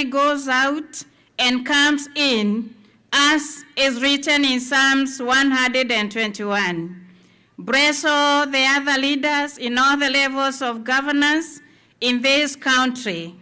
Goes out and comes in, as is written in Psalms 121. Bless all the other leaders in all the levels of governance in this country.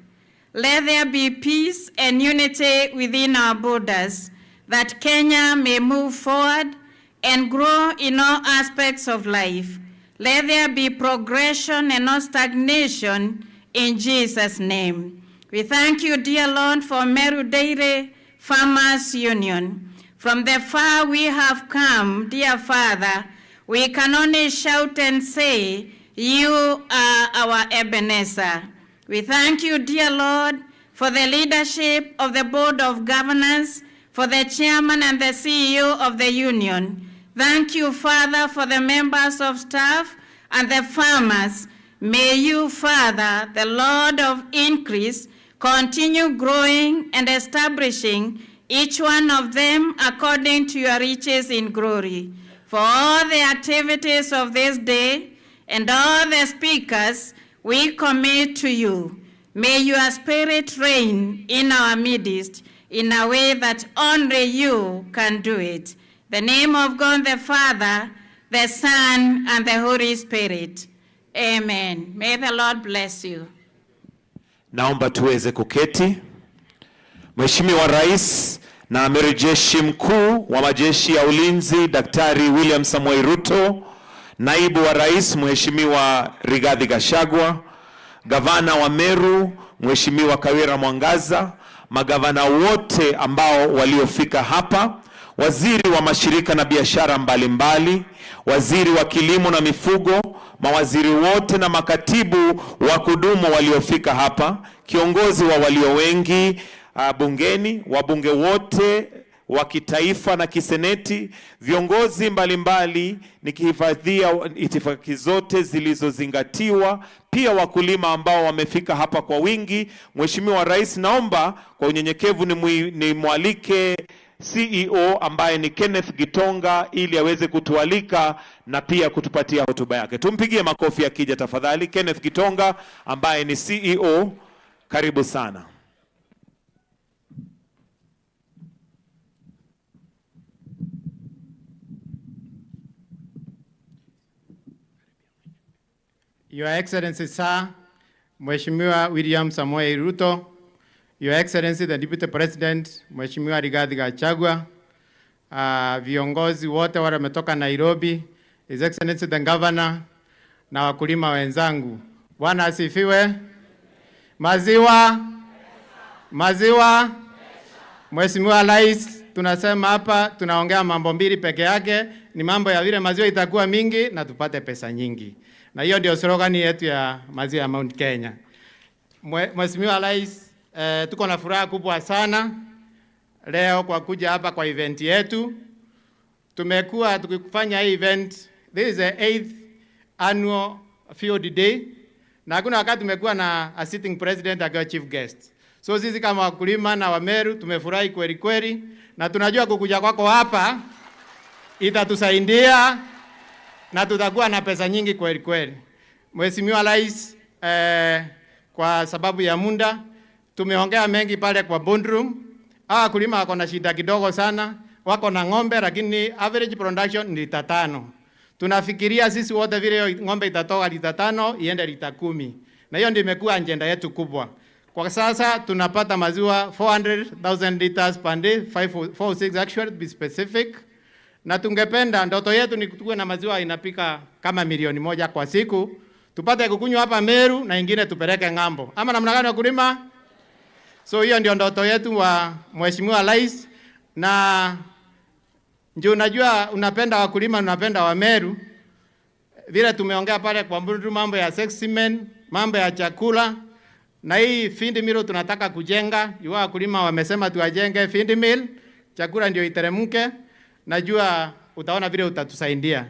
Let there be peace and unity within our borders, that Kenya may move forward and grow in all aspects of life. Let there be progression and not stagnation in Jesus' name. We thank you, dear Lord, for Meru Dairy Farmers Union. From the far we have come, dear Father, we can only shout and say, you are our Ebenezer. We thank you, dear Lord, for the leadership of the Board of Governors, for the chairman and the CEO of the union. Thank you, Father, for the members of staff and the farmers. May you, Father, the Lord of increase, continue growing and establishing each one of them according to your riches in glory. For all the activities of this day and all the speakers, we commit to you. May your spirit reign in our midst in a way that only you can do it. The name of God the Father, the Son, and the Holy Spirit. Amen. May the Lord bless you. Naomba tuweze kuketi. Mheshimiwa Rais na Amiri Jeshi Mkuu wa Majeshi ya Ulinzi Daktari William Samoei Ruto, Naibu wa Rais Mheshimiwa Rigathi Gachagua, Gavana wa Meru Mheshimiwa Kawira Mwangaza, magavana wote ambao waliofika hapa, waziri wa mashirika na biashara mbalimbali, waziri wa kilimo na mifugo, mawaziri wote na makatibu wa kudumu waliofika hapa, kiongozi wa walio wengi bungeni, wabunge wote wa kitaifa na kiseneti, viongozi mbalimbali, nikihifadhia itifaki zote zilizozingatiwa, pia wakulima ambao wamefika hapa kwa wingi. Mheshimiwa Rais, naomba kwa unyenyekevu nimwalike CEO ambaye ni Kenneth Gitonga ili aweze kutualika na pia kutupatia hotuba yake. Tumpigie makofi akija tafadhali. Kenneth Gitonga ambaye ni CEO, karibu sana. Your Excellency, sir, Mheshimiwa William Samoei Ruto, Your Excellency the Deputy President, Mheshimiwa Rigathi Gachagua, viongozi wote wale wametoka Nairobi, His Excellency the Governor na wakulima wenzangu. Bwana asifiwe. Maziwa, maziwa. Mheshimiwa Rais, tunasema hapa tunaongea mambo mbili peke yake, ni mambo ya vile maziwa itakuwa mingi na tupate pesa nyingi. Na hiyo ndio slogan yetu ya maziwa ya Mount Kenya. Mheshimiwa Rais, tuko na furaha kubwa sana leo kwa kuja hapa kwa event yetu. Tumekuwa tukifanya hii event, this is the 8th annual field day, na hakuna wakati tumekuwa na a sitting president akiwa chief guest. So sisi kama wakulima na Wameru tumefurahi kweli kweli, na tunajua kukuja kwako hapa itatusaidia na tutakuwa na pesa nyingi kweli kweli. Mheshimiwa Rais, kwa sababu ya muda tumeongea mengi pale kwa boardroom. Hawa wakulima wako na shida kidogo sana, wako na ng'ombe lakini average production ni lita 5. Tunafikiria sisi wote vile ng'ombe itatoka lita 5 iende lita 10. Na hiyo ndio imekuwa agenda yetu kubwa. Kwa sasa tunapata maziwa 400,000 liters per day, 546 actually to be specific. Na tungependa, ndoto yetu ni tuwe na maziwa inapika kama 1,000,000 kwa siku, tupate kukunywa hapa Meru na ingine tupeleke ng'ambo. Ama namna gani wakulima? So hiyo ndio ndoto yetu wa Mheshimiwa Rais. Na ndio unajua unapenda wakulima, unapenda wa Meru. Vile tumeongea pale kwa Mbundu, mambo ya sex semen, mambo ya chakula, na hii feed mill tunataka kujenga. Yuwa wakulima wamesema tuwajenge feed mill, chakula ndio iteremke. Najua utaona vile utatusaidia.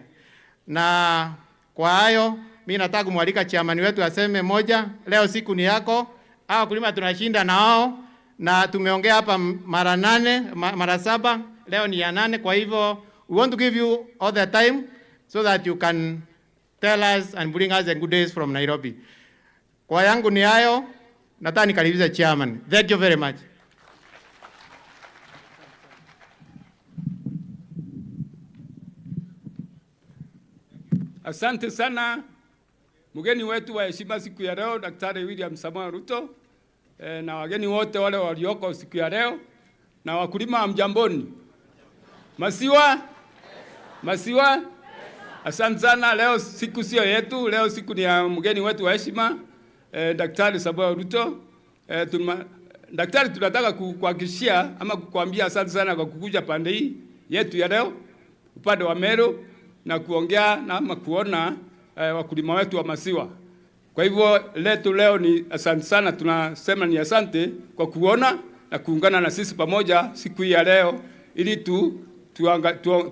Na kwa hayo mimi nataka kumwalika chairman wetu aseme moja. Leo siku ni yako. Hawa wakulima tunashinda na wao, na tumeongea hapa mara 8, mara 7, leo ni ya 8. Kwa hivyo we want to give you all the time so that you can tell us and bring us the good days from Nairobi. Kwa yangu ni hayo, Nataka nikaribishe chairman. Thank you very much. Asante sana mgeni wetu wa heshima siku ya leo, Daktari William Samoei Ruto, na wageni wote wale walioko siku ya leo na wakulima wa mjamboni. Masiwa? Masiwa? Asante sana. Leo siku sio yetu, leo siku ni ya mgeni wetu wa heshima, Daktari Samoei Ruto. Daktari, tunataka kukuhakikishia ama kukuambia asante sana kwa kukuja pande hii yetu ya leo upande wa Meru na kuongea na ama kuona wakulima wetu wa maziwa. Kwa hivyo letu leo ni asante sana, tunasema ni asante kwa kuona na kuungana na sisi pamoja siku hii ya leo ili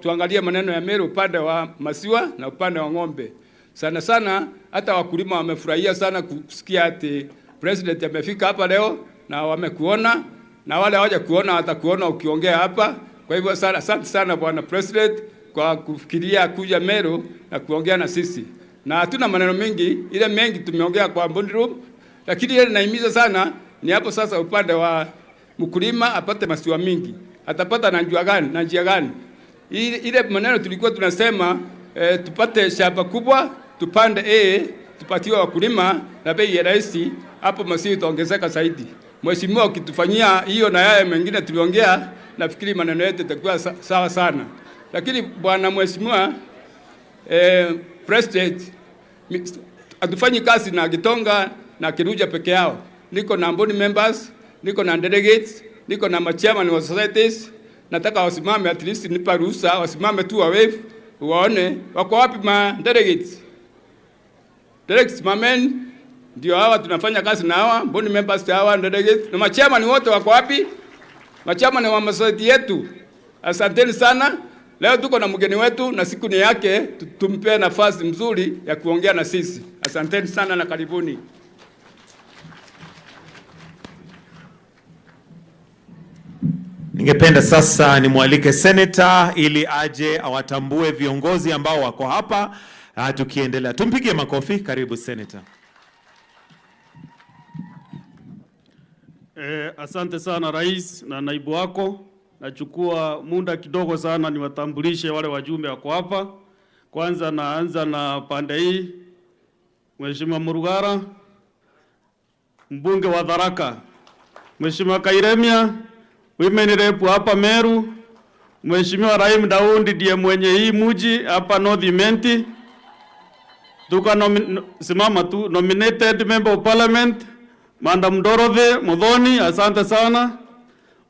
tuangalie maneno ya Meru upande wa maziwa na upande wa ng'ombe. Sana sana hata wakulima wamefurahia sana kusikia ati president amefika hapa leo na wamekuona, na wale hawaja kuona watakuona ukiongea hapa. Kwa hivyo sana, asante sana bwana president kwa kufikiria kuja Meru na kuongea na sisi. Na hatuna maneno mengi, ile mengi tumeongea kwa boardroom, lakini ile naimiza sana ni hapo sasa upande wa mkulima apate maziwa mingi. Atapata na njia gani? Na njia gani? Ile maneno tulikuwa tunasema, tupate shamba kubwa, tupande tupatiwe wakulima na bei ya rahisi, hapo maziwa itaongezeka zaidi. Mheshimiwa, ukitufanyia hiyo na yale mengine tuliongea, nafikiri maneno yetu itakuwa sawa sana. Lakini bwana mheshimiwa, president, hatufanyi kazi na Gitonga na Kiruja peke yao. Niko na board members, niko na delegates, niko na chairman wa societies. Nataka wasimame, at least nipa ruhusa wasimame tu wa wave waone wako wapi ma delegates. Delegates simameni, ndio hawa tunafanya kazi na hawa board members, hawa delegates na chairman wote wako wapi? Machairman wa society yetu. Asanteni sana. Leo tuko na mgeni wetu na siku ni yake, tumpe nafasi mzuri ya kuongea na sisi. Asanteni sana na karibuni. Ningependa sasa nimwalike senator ili aje awatambue viongozi ambao wako hapa, tukiendelea. Tumpigie makofi. Karibu senator. Asante sana rais na naibu wako. Nachukua muda kidogo sana niwatambulishe wale wajumbe wako hapa. Kwanza naanza na pande hii, Mheshimiwa Murugara, mbunge wa Tharaka, Mheshimiwa Kairemia, women rep hapa Meru, Mheshimiwa Rahim Daundi ndiye mwenye hii muji hapa North Imenti. Tuka simama tu, nominated member of parliament Madam Dorothy Muthoni, asante sana.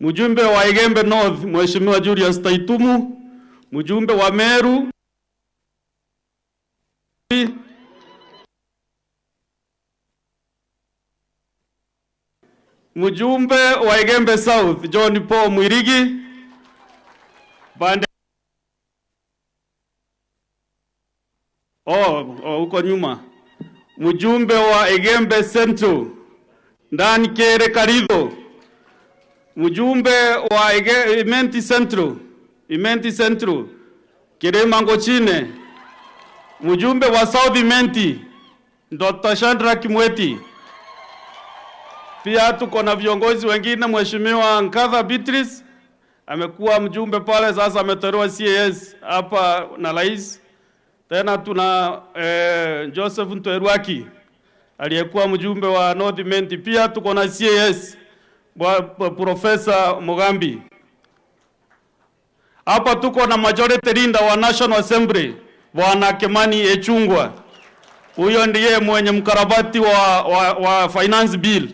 Mjumbe wa Igembe North Mheshimiwa Julius Taitumu, mjumbe wa Meru mjumbe wa Igembe South John Paul Mwirigi, bande huko nyuma, mjumbe wa Igembe Central Dan Kere Karidho, mjumbe wa Imenti Central, Imenti Central Kirima Ngochine, mjumbe wa South Imenti Dr. Chandra Kimweti. Pia tuko na viongozi wengine, Mheshimiwa Nkatha Beatrice amekuwa mjumbe pale, sasa ametolewa CAS hapa na rais. Tena tuna Joseph Ntwerwaki aliyekuwa mjumbe wa North Imenti. Pia tuko na CAS Professor Mugambi. Hapa tuko na majority leader wa National Assembly Bwana Kimani Ichung'wah. Huyo ndiye mwenye mkarabati wa finance bill.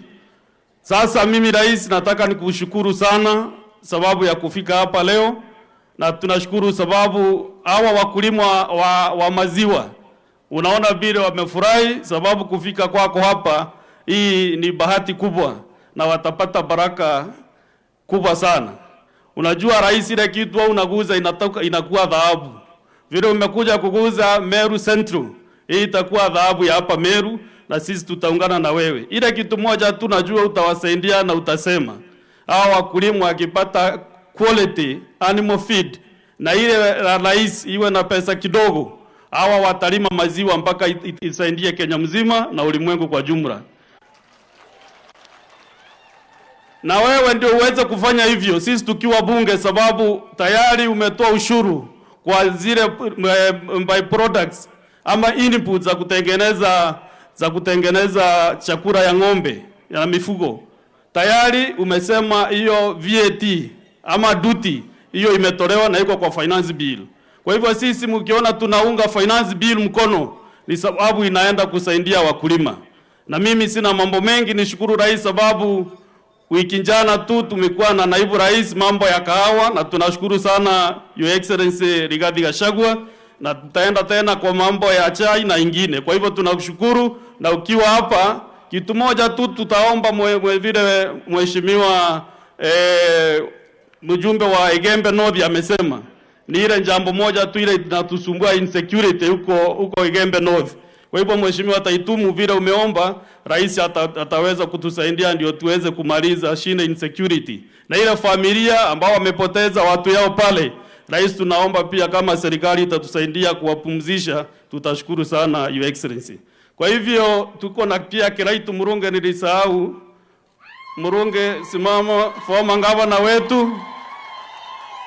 Sasa mimi rais nataka nikushukuru sana sababu ya kufika hapa leo, na tunashukuru sababu hawa wakulima wa maziwa unaona vile wamefurahi sababu kufika kwako hapa, hii ni bahati kubwa na watapata baraka kubwa sana. Unajua rais, ile kitu wewe unaguza inatoka inakuwa dhahabu. Vile umekuja kuguza Meru Central, hii itakuwa dhahabu ya hapa Meru na sisi tutaungana na wewe. Ile kitu moja tu najua utawasaidia na utasema hao wakulima wakipata quality animal feed na ile la rais iwe na pesa kidogo, hawa watalima maziwa mpaka isaidie Kenya mzima na ulimwengu kwa jumla. Na wewe ndio uweze kufanya hivyo, sisi tukiwa bunge, sababu tayari umetoa ushuru kwa zile by products ama inputs za kutengeneza chakula ya ng'ombe ya mifugo. Tayari umesema hiyo VAT ama duty hiyo imetolewa na iko kwa finance bill. Kwa hivyo sisi mkiona tunaunga finance bill mkono ni sababu inaenda kusaidia wakulima. Na mimi sina mambo mengi, nishukuru rais sababu wiki jana tu tumekuwa na naibu rais mambo ya kahawa, na tunashukuru sana Your Excellency Rigathi Gachagua, na tutaenda tena kwa mambo ya chai na ingine. Kwa hivyo tunakushukuru, na ukiwa hapa kitu moja tu tutaomba vile mheshimiwa mjumbe wa Igembe North amesema ni ile jambo moja tu ile inatusumbua, insecurity huko Igembe North. Kwa hivyo Mheshimiwa Taitumu, vile umeomba, rais ataweza kutusaidia ndio tuweze kumaliza shida insecurity. Na ile familia ambao wamepoteza watu yao pale, rais, tunaomba pia kama serikali itatusaidia kuwapumzisha, tutashukuru sana, Your Excellency. Kwa hivyo tuko na pia Kiraitu Murungi, nilisahau. Murungi, simama, former governor wetu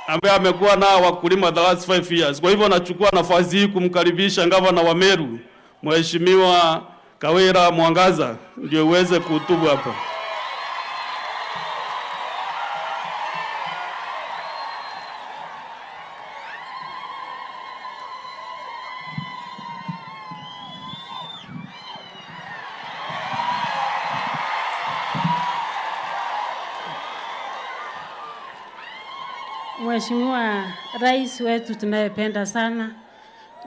ambaye amekuwa na wakulima the last 5 years. Kwa hivyo nachukua nafasi hii kumkaribisha gavana wa Meru, Mheshimiwa Kawira Mwangaza, ndio uweze kuhutubu hapa. Mheshimiwa Rais wetu tunayependa sana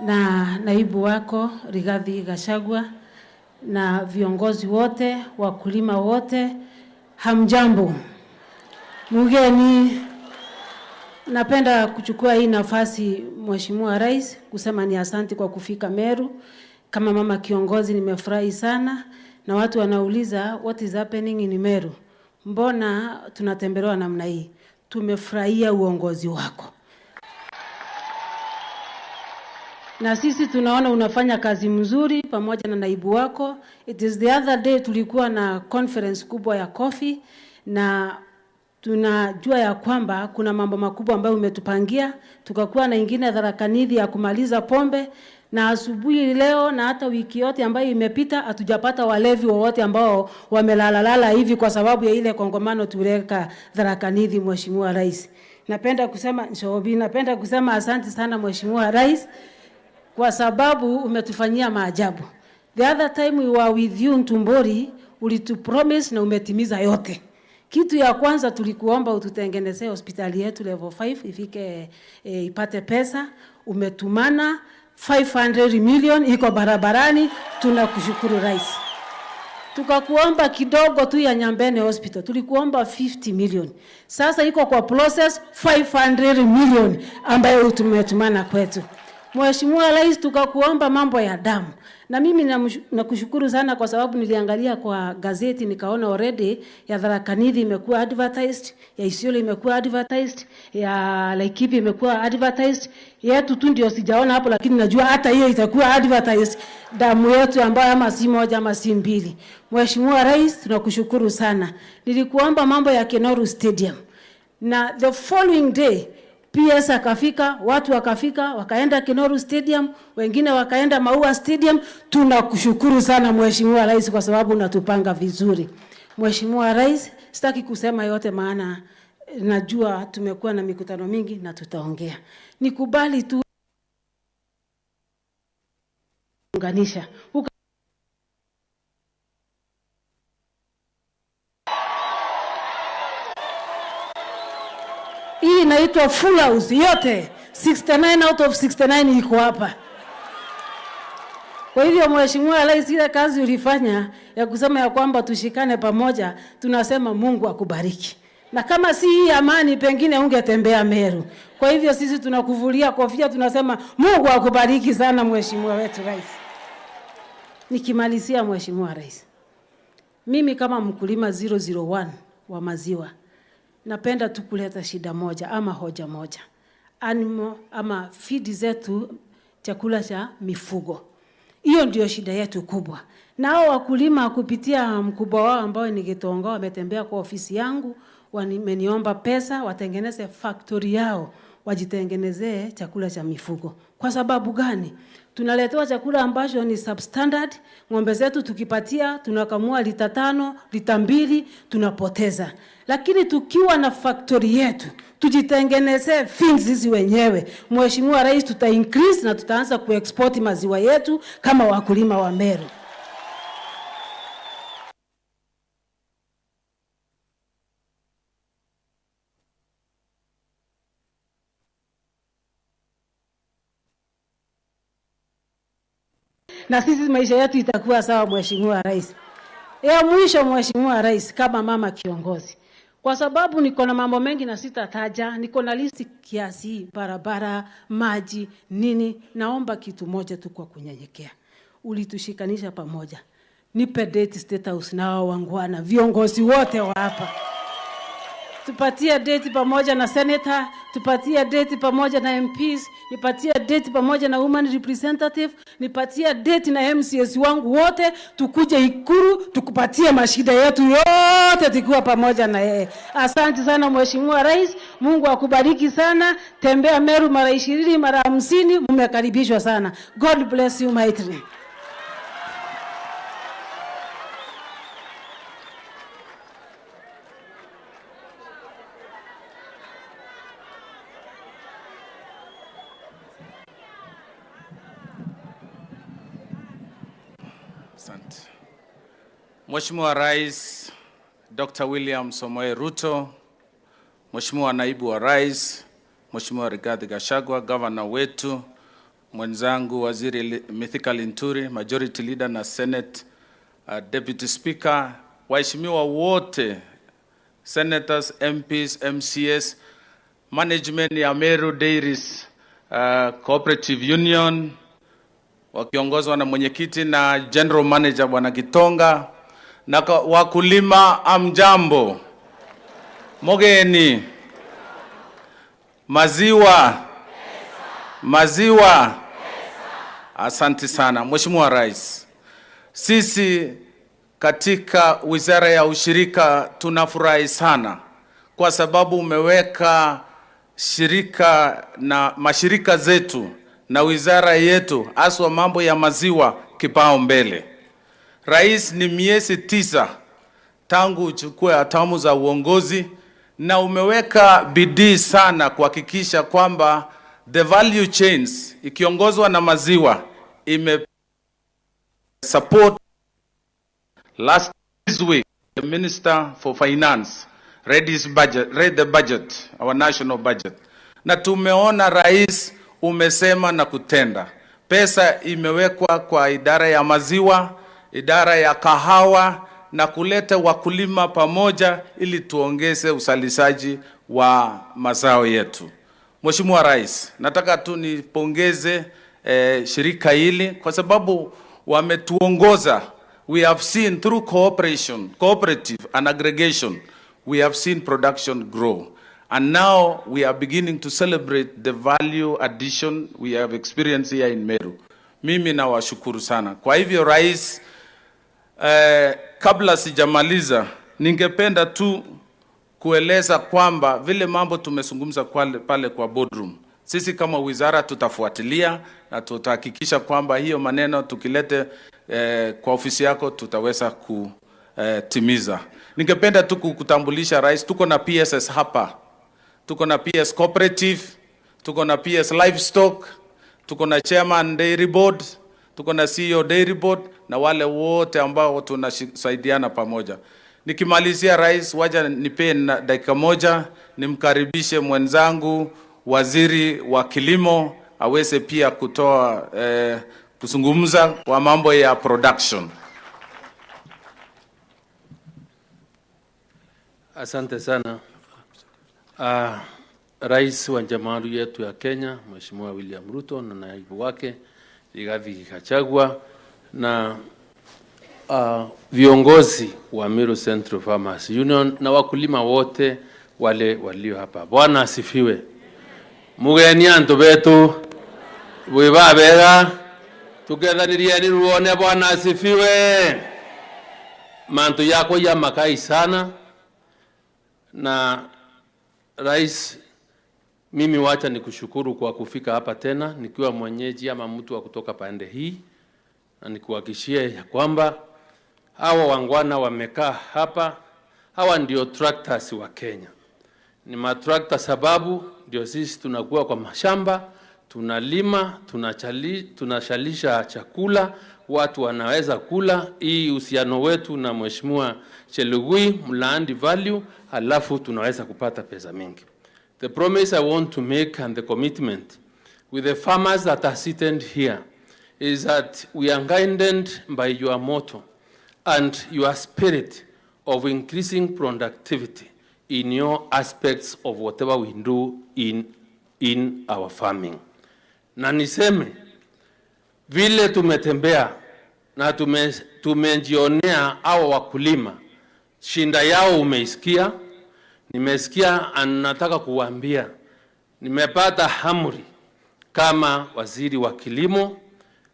na naibu wako Rigathi Gachagua na viongozi wote, wakulima wote, hamjambo. Mugeni, napenda kuchukua hii nafasi, Mheshimiwa Rais, kusema ni asante kwa kufika Meru. Kama mama kiongozi nimefurahi sana, na watu wanauliza, "What is happening in Meru? Mbona tunatembelewa namna hii?" Tumefurahia uongozi wako na sisi tunaona unafanya kazi mzuri pamoja na naibu wako. It is the other day tulikuwa na conference kubwa ya coffee na tunajua ya kwamba kuna mambo makubwa ambayo umetupangia. Tukakuwa na ingine Tharaka Nithi ya kumaliza pombe, na asubuhi leo na hata wiki yote ambayo imepita hatujapata walevi wowote ambao wamelalalala hivi kwa sababu ya ile kongamano tuliweka Tharaka Nithi. Mheshimiwa Rais, napenda kusema Nshobi, napenda kusema asante sana, Mheshimiwa Rais, kwa sababu umetufanyia maajabu. The other time we were with you Ntumburi, ulitupromise na umetimiza yote. Kitu ya kwanza tulikuomba ututengenezee hospitali yetu level 5 ifike ipate pesa. Umetumana 500 million iko barabarani, tunakushukuru, Rais. Tukakuomba kidogo tu ya Nyambene Hospital, tulikuomba 50 million. Sasa iko kwa process 500 million ambayo tumetumana kwetu. Mheshimiwa Rais, tukakuomba mambo ya damu, na mimi nakushukuru sana kwa sababu niliangalia kwa gazeti nikaona already ya Tharaka Nithi imekuwa advertised, ya Isiolo imekuwa advertised, ya Laikipia imekuwa advertised. Yetu tu ndio sijaona hapo, lakini najua hata hiyo itakuwa advertised, damu yetu ambayo ama si moja ama si mbili. Mheshimiwa Rais, tunakushukuru sana. Nilikuomba mambo ya Kenoru Stadium na the following day PS akafika, watu wakafika, wakaenda Kinoru Stadium, wengine wakaenda Maua Stadium. Tunakushukuru sana, Mheshimiwa Rais, kwa sababu unatupanga vizuri. Mheshimiwa Rais, sitaki kusema yote maana najua tumekuwa na mikutano mingi na tutaongea. Nikubali tu unganisha. Hii inaitwa full house yote, 69 out of 69 iko hapa. Kwa hivyo, Mheshimiwa Rais, ile kazi ulifanya ya kusema ya kwamba tushikane pamoja, tunasema Mungu akubariki. Na kama si hii amani, pengine ungetembea Meru. Kwa hivyo sisi tunakuvulia kofia, tunasema Mungu akubariki sana, Mheshimiwa wetu Rais. Nikimalizia, Mheshimiwa Rais, mimi kama mkulima 001 wa maziwa napenda tu kuleta shida moja ama hoja moja. Animal ama feed zetu, chakula cha mifugo. Hiyo ndio shida yetu kubwa. Nao wakulima kupitia mkubwa wao ambao ni Gitonga wametembea kwa ofisi yangu, wameniomba pesa watengeneze factory yao, wajitengenezee chakula cha mifugo. Kwa sababu gani? Tunaletewa chakula ambacho ni substandard. Ng'ombe zetu tukipatia tunakamua lita 5, lita 2, tunapoteza. Lakini tukiwa na factory yetu, tujitengenezee things sisi wenyewe, Mheshimiwa Rais, tuta increase na tutaanza kuexport maziwa yetu kama wakulima wa Meru. Na sisi maisha yetu itakuwa sawa, Mheshimiwa Rais. Ya mwisho, Mheshimiwa Rais, kama mama kiongozi, kwa sababu niko na mambo mengi na sitataja, niko na listi kiasi, barabara, maji, nini. Naomba kitu moja tu kwa kunyenyekea. Ulitushikanisha pamoja. Nipe date State House na hao wangwana, viongozi wote wa hapa. Tupatie date pamoja na senator, tupatie date pamoja na MPs, nipatie date pamoja na woman representative, nipatie date na MCS wangu wote, tukuje Ikulu tukupatie mashida yetu yote tukiwa pamoja na yeye. Asante sana Mheshimiwa Rais, Mungu akubariki sana. Tembea Meru mara 20, mara 50, mmekaribishwa sana. God bless you mightily. Asante. Mheshimiwa Rais Dr. William Samoei Ruto, Mheshimiwa Naibu wa Rais, Mheshimiwa Rigathi Gachagua, Governor wetu, mwenzangu Waziri Mithika Linturi, Majority Leader na Senate Deputy Speaker, waheshimiwa wote, Senators, MPs, MCS, management ya Meru Dairies Cooperative Union, wakiongozwa na mwenyekiti na general manager Bwana Gitonga, na wakulima, amjambo. Mogeni. Maziwa. Maziwa. Asante sana Mheshimiwa Rais. Sisi katika Wizara ya Ushirika tunafurahi sana kwa sababu umeweka shirika na mashirika zetu na wizara yetu haswa mambo ya maziwa kipao mbele. Rais, ni miezi 9 tangu uchukue hatamu za uongozi na umeweka bidii sana kuhakikisha kwamba the value chains ikiongozwa na maziwa ime support. Last week the Minister for Finance read his budget, read the budget, our national budget. Na tumeona Rais umesema na kutenda. Pesa imewekwa kwa idara ya maziwa, idara ya kahawa na kuleta wakulima pamoja ili tuongeze uzalishaji wa mazao yetu. Mheshimiwa Rais, nataka tu nipongeze shirika hili kwa sababu wametuongoza. We have seen through cooperation, cooperative and aggregation, we have seen production grow. And now we are beginning to celebrate the value addition we have experienced here in Meru. Mimi nawashukuru sana. Kwa hivyo Rais, kabla sijamaliza, ningependa tu kueleza kwamba vile mambo tumezungumza pale kwa boardroom, sisi kama wizara tutafuatilia na tutahakikisha kwamba hiyo maneno tukilete kwa ofisi yako tutaweza kutimiza. Ningependa tu kukutambulisha Rais, tuko na PSS hapa. Tuko na PS Cooperative, tuko na PS Livestock, tuko na Chairman Dairy Board, tuko na CEO Dairy Board na wale wote ambao tunasaidiana pamoja. Nikimalizia Rais, wacha nipe dakika moja nimkaribishe mwenzangu Waziri wa Kilimo aweze pia kutoa kuzungumza kwa mambo ya production. Asante sana. Rais wa Jamhuri yetu ya Kenya Mheshimiwa William Ruto na naibu wake Rigathi Gachagua na viongozi wa Meru Central Farmers Union na wakulima wote wale walio hapa. Bwana asifiwe. Mugeni antu betu bwibabega. Tukethanirieni ruone. Bwana asifiwe. Mantu yako ya makai sana na Rais, mimi wacha nikushukuru kwa kufika hapa tena nikiwa mwenyeji ama mtu wa kutoka pande hii, na nikuhakikishie ya kwamba hawa wangwana wamekaa hapa, hawa ndio tractors wa Kenya. Ni matrakta sababu ndio sisi tunakuwa kwa mashamba, tunalima, tunashalisha chakula, watu wanaweza kula. Hii uhusiano wetu na Mheshimiwa Chelugui mlaandi value, halafu tunaweza kupata pesa mingi. The promise I want to make and the commitment with the farmers that are seated here is that we are guided by your motto and your spirit of increasing productivity in your aspects of whatever we do in our farming. Na niseme vile tumetembea na tumejionea hawa wakulima, shinda yao umeisikia, nimesikia, nataka kuwaambia nimepata amri kama waziri wa kilimo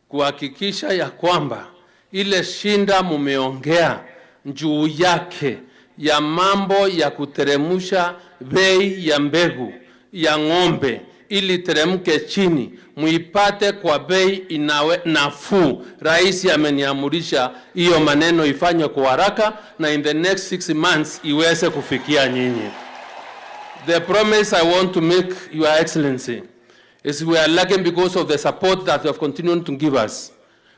kuhakikisha ya kwamba ile shinda mumeongea juu yake ya mambo ya kuteremusha bei ya mbegu ya ng'ombe ili teremke chini, muipate kwa bei inawe nafuu. Rais ameniamurisha hiyo maneno ifanywe kwa haraka na in the next 6 months iweze kufikia nyinyi. The promise I want to make, Your Excellency, is we are lucky because of the support that you have continued to give us.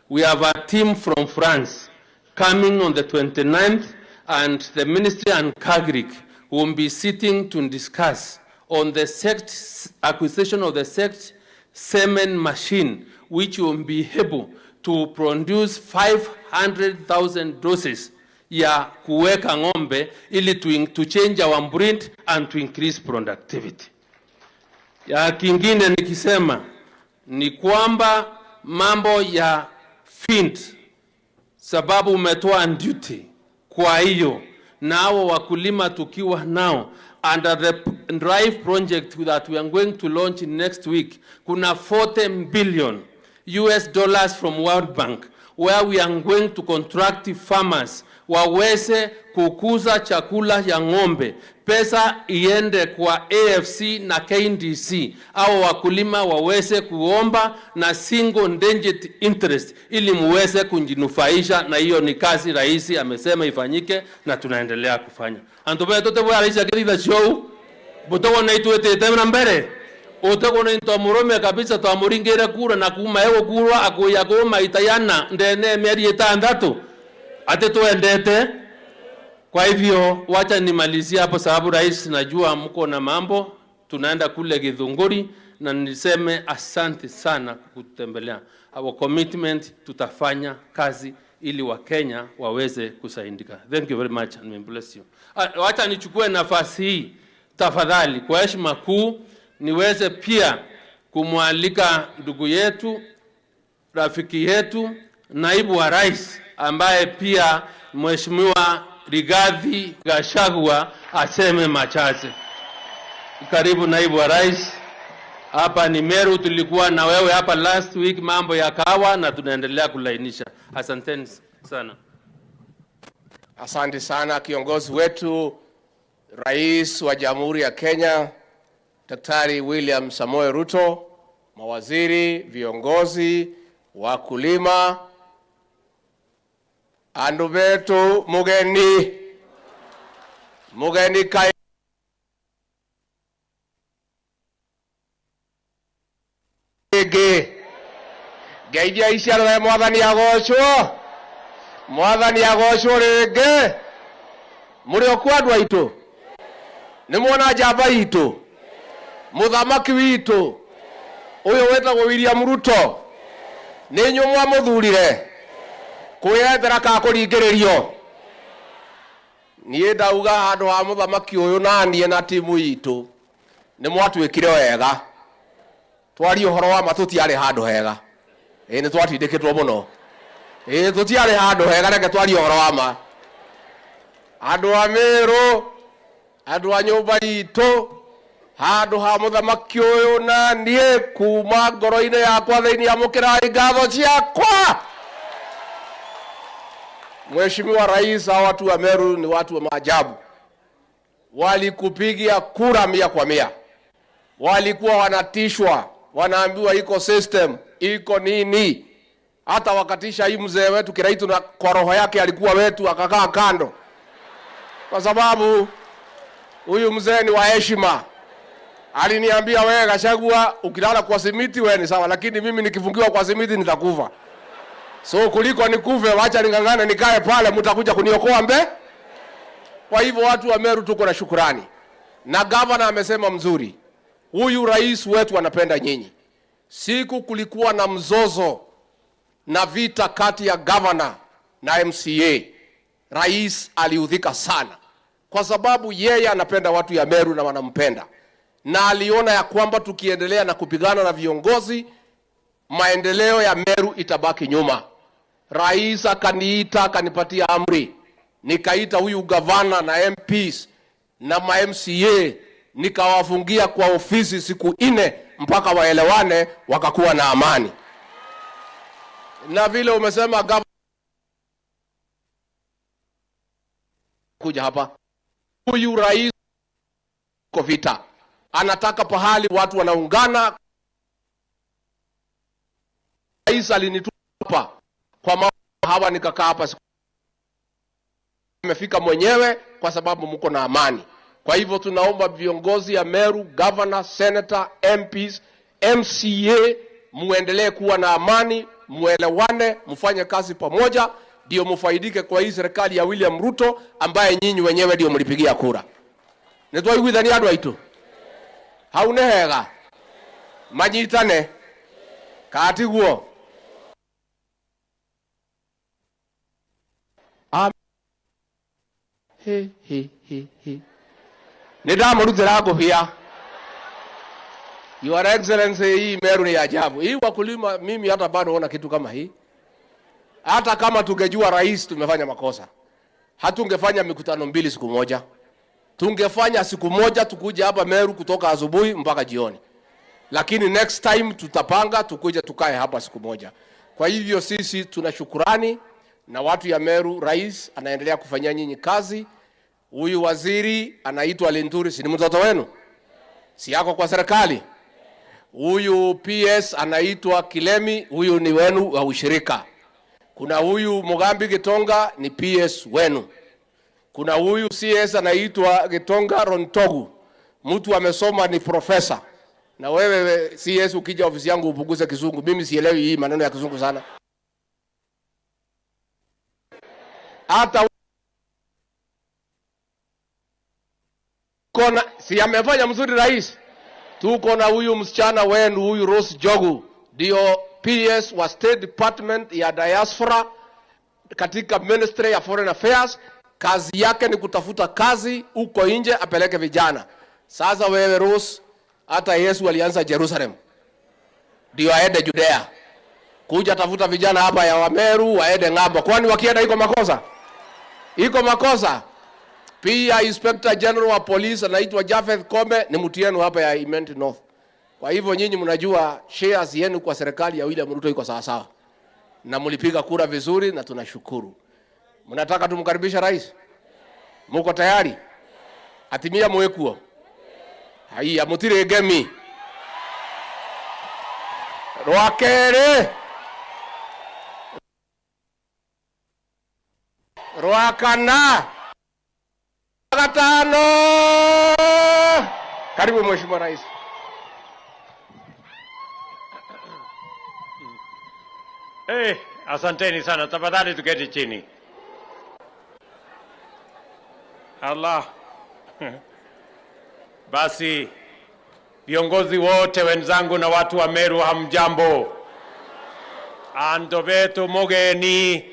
We have a team from France coming on the 29th, and the ministry and KAGRC will be sitting to discuss on the sect acquisition of the sect semen machine, which will be able to produce 500,000 doses ya kuweka ng'ombe ili to change our breed and to increase productivity. Ya kingine nikisema ni kwamba mambo ya feed, sababu umetoa duty, kwa hiyo nao wakulima tukiwa nao under the drive project that we are going to launch next week, kuna 40 billion US dollars from World Bank where we are going to contract farmers waweze kukuza chakula ya ng'ombe, pesa iende kwa AFC na KNDC, au wakulima waweze kuomba na single digit interest ili muweze kujinufaisha, na hiyo ni kazi rais amesema ifanyike na tunaendelea kufanya. Antu betu tebwa rais akithitha show butogona itwetete na mbere utegona twamurome kabisa, twamuringire kura na kuma egukurwa akuya kuma itayana ndene mieri 6 ati tuendete. Kwa hivyo wacha nimalizie hapo, sababu rais, najua mko na mambo, tunaenda kule Githunguri, na niseme asante sana kutembelea. Our commitment, tutafanya kazi ili Wakenya waweze kusaidika. Thank you very much and may bless you. Ah, wacha nichukue nafasi hii tafadhali, kwa heshima kuu niweze pia kumwalika ndugu yetu, rafiki yetu, naibu wa rais ambaye pia Mheshimiwa Rigathi Gachagua aseme machache. Karibu, naibu wa rais. Hapa ni Meru, tulikuwa na wewe hapa last week, mambo ya kahawa na tunaendelea kulainisha. Asanteni sana. Asante sana kiongozi wetu, Rais wa Jamhuri ya Kenya Daktari William Samoei Ruto, mawaziri, viongozi, wakulima, andu betu, mugeni mugeni kaingi ngeithia iciarore. Mwathani agocwo, Mwathani agocwo ringi. Muri okuo andu aitu, nĩ mwona njamba itũ, mũthamaki witũ ũyũ wĩtagwo William Ruto. Nĩ inyuĩ mwamũthurire kwĩyethera ka kũringĩrĩrio. Niĩ ndauga handũ ha mũthamaki ũyũ na niĩ na timu itũ nĩ mwatwĩkire wega. Twarie ũhoro wa ma, tũtiarĩ handũ hega. Ĩĩ, nĩ twatindĩkĩtwo mũno. Ĩĩ, tũtiarĩ handũ hega. Reke twarie ũhoro wa ma. Andũ a Mĩrũ, andũ a nyũmba itũ, Handũ ha mũthamaki ũyũ na niĩ kuma ngoro-inĩ yakwa thĩinĩ amũkĩrai ngatho ciakwa. Mheshimiwa Rais, hawa watu wa Meru ni watu wa maajabu. Walikupigia kura 100 kwa 100. Walikuwa wanatishwa, wanaambiwa iko system, iko nini. Hata wakatisha hii mzee wetu Kiraitu, na kwa roho yake alikuwa wetu, akakaa kando, kwa sababu huyu mzee ni wa heshima. Aliniambia, wewe Gachagua, ukilala kwa simiti wewe ni sawa, lakini mimi nikifungiwa kwa simiti nitakufa. So kuliko nikufe, wacha ning'ang'ane nikae pale, mtakuja kuniokoa mbe. Kwa hivyo watu wa Meru tuko na shukurani, na gavana amesema mzuri, huyu rais wetu anapenda nyinyi. Siku kulikuwa na mzozo na vita kati ya gavana na MCA, rais aliudhika sana, kwa sababu yeye anapenda watu ya Meru na wanampenda, na aliona ya kwamba tukiendelea na kupigana na viongozi, maendeleo ya Meru itabaki nyuma. Rais akaniita akanipatia amri, nikaita huyu gavana na MPs na ma MCA nikawafungia kwa ofisi siku 4 mpaka waelewane, wakakuwa na amani. Na vile umesema gavana kuja hapa, huyu rais ko vita, anataka pahali watu wanaungana. Rais alinitupa kwa mambo hawa, nikakaa hapa siku nimefika mwenyewe kwa sababu mko na amani. Kwa hivyo tunaomba viongozi ya Meru, governor, senator, MPs, MCA muendelee kuwa na amani, muelewane, mfanye kazi pamoja, ndio mufaidike kwa hii serikali ya William Ruto ambaye nyinyi wenyewe ndio mlipigia kura. Nitwaiguithania andu aitu hau nĩ hega manyitane katiguo. He, he, he, he. Nĩ ndamũrutĩra ngũbia. Your Excellency, hii Meru ni ajabu. Hii wakulima, mimi hata bado ona kitu kama hii. Hata kama tungejua rais tumefanya makosa, hatungefanya mikutano mbili siku moja. Tungefanya siku moja tukuje hapa Meru kutoka asubuhi mpaka jioni, lakini next time tutapanga tukuje tukae hapa siku moja. Kwa hivyo sisi tuna shukurani na watu ya Meru. Rais anaendelea kufanyia nyinyi kazi. Huyu waziri anaitwa Linturi, si ni mtoto wenu? Si yako kwa serikali? Huyu PS anaitwa Kilemi, huyu ni wenu wa ushirika. Kuna huyu Mugambi Gitonga ni PS wenu. Kuna huyu CS anaitwa Gitonga Rontogu, mtu amesoma ni profesa. Na wewe CS ukija ofisi yangu upunguze Kizungu, mimi sielewi hii maneno ya Kizungu sana. Hata kona si amefanya mzuri rais. Tuko na huyu msichana wenu huyu Rose Jogu, ndio PS wa State Department ya Diaspora katika Ministry ya Foreign Affairs. Kazi yake ni kutafuta kazi huko nje apeleke vijana. Sasa wewe Rose, hata Yesu alianza Jerusalem ndio aende Judea, kuja tafuta vijana hapa ya Wameru waende ng'ambo. Kwani wakienda iko makosa? Iko makosa? Pia Inspector General wa Police anaitwa Japheth Kome, ni mtu yenu hapa ya Imenti North. Kwa hivyo nyinyi mnajua shares yenu kwa serikali ya William Ruto iko sawa sawa, na mlipiga kura vizuri na tunashukuru. Mnataka tumkaribisha rais? Muko tayari? Atimia mwekuo haiya mutire ngemi rwa kerĩ rwa kana gatano. Karibu Mheshimiwa Rais. Hey, asanteni sana. Tafadhali tuketi chini. Allah. Basi viongozi wote wenzangu na watu wa Meru, hamjambo? Andu betu mugeni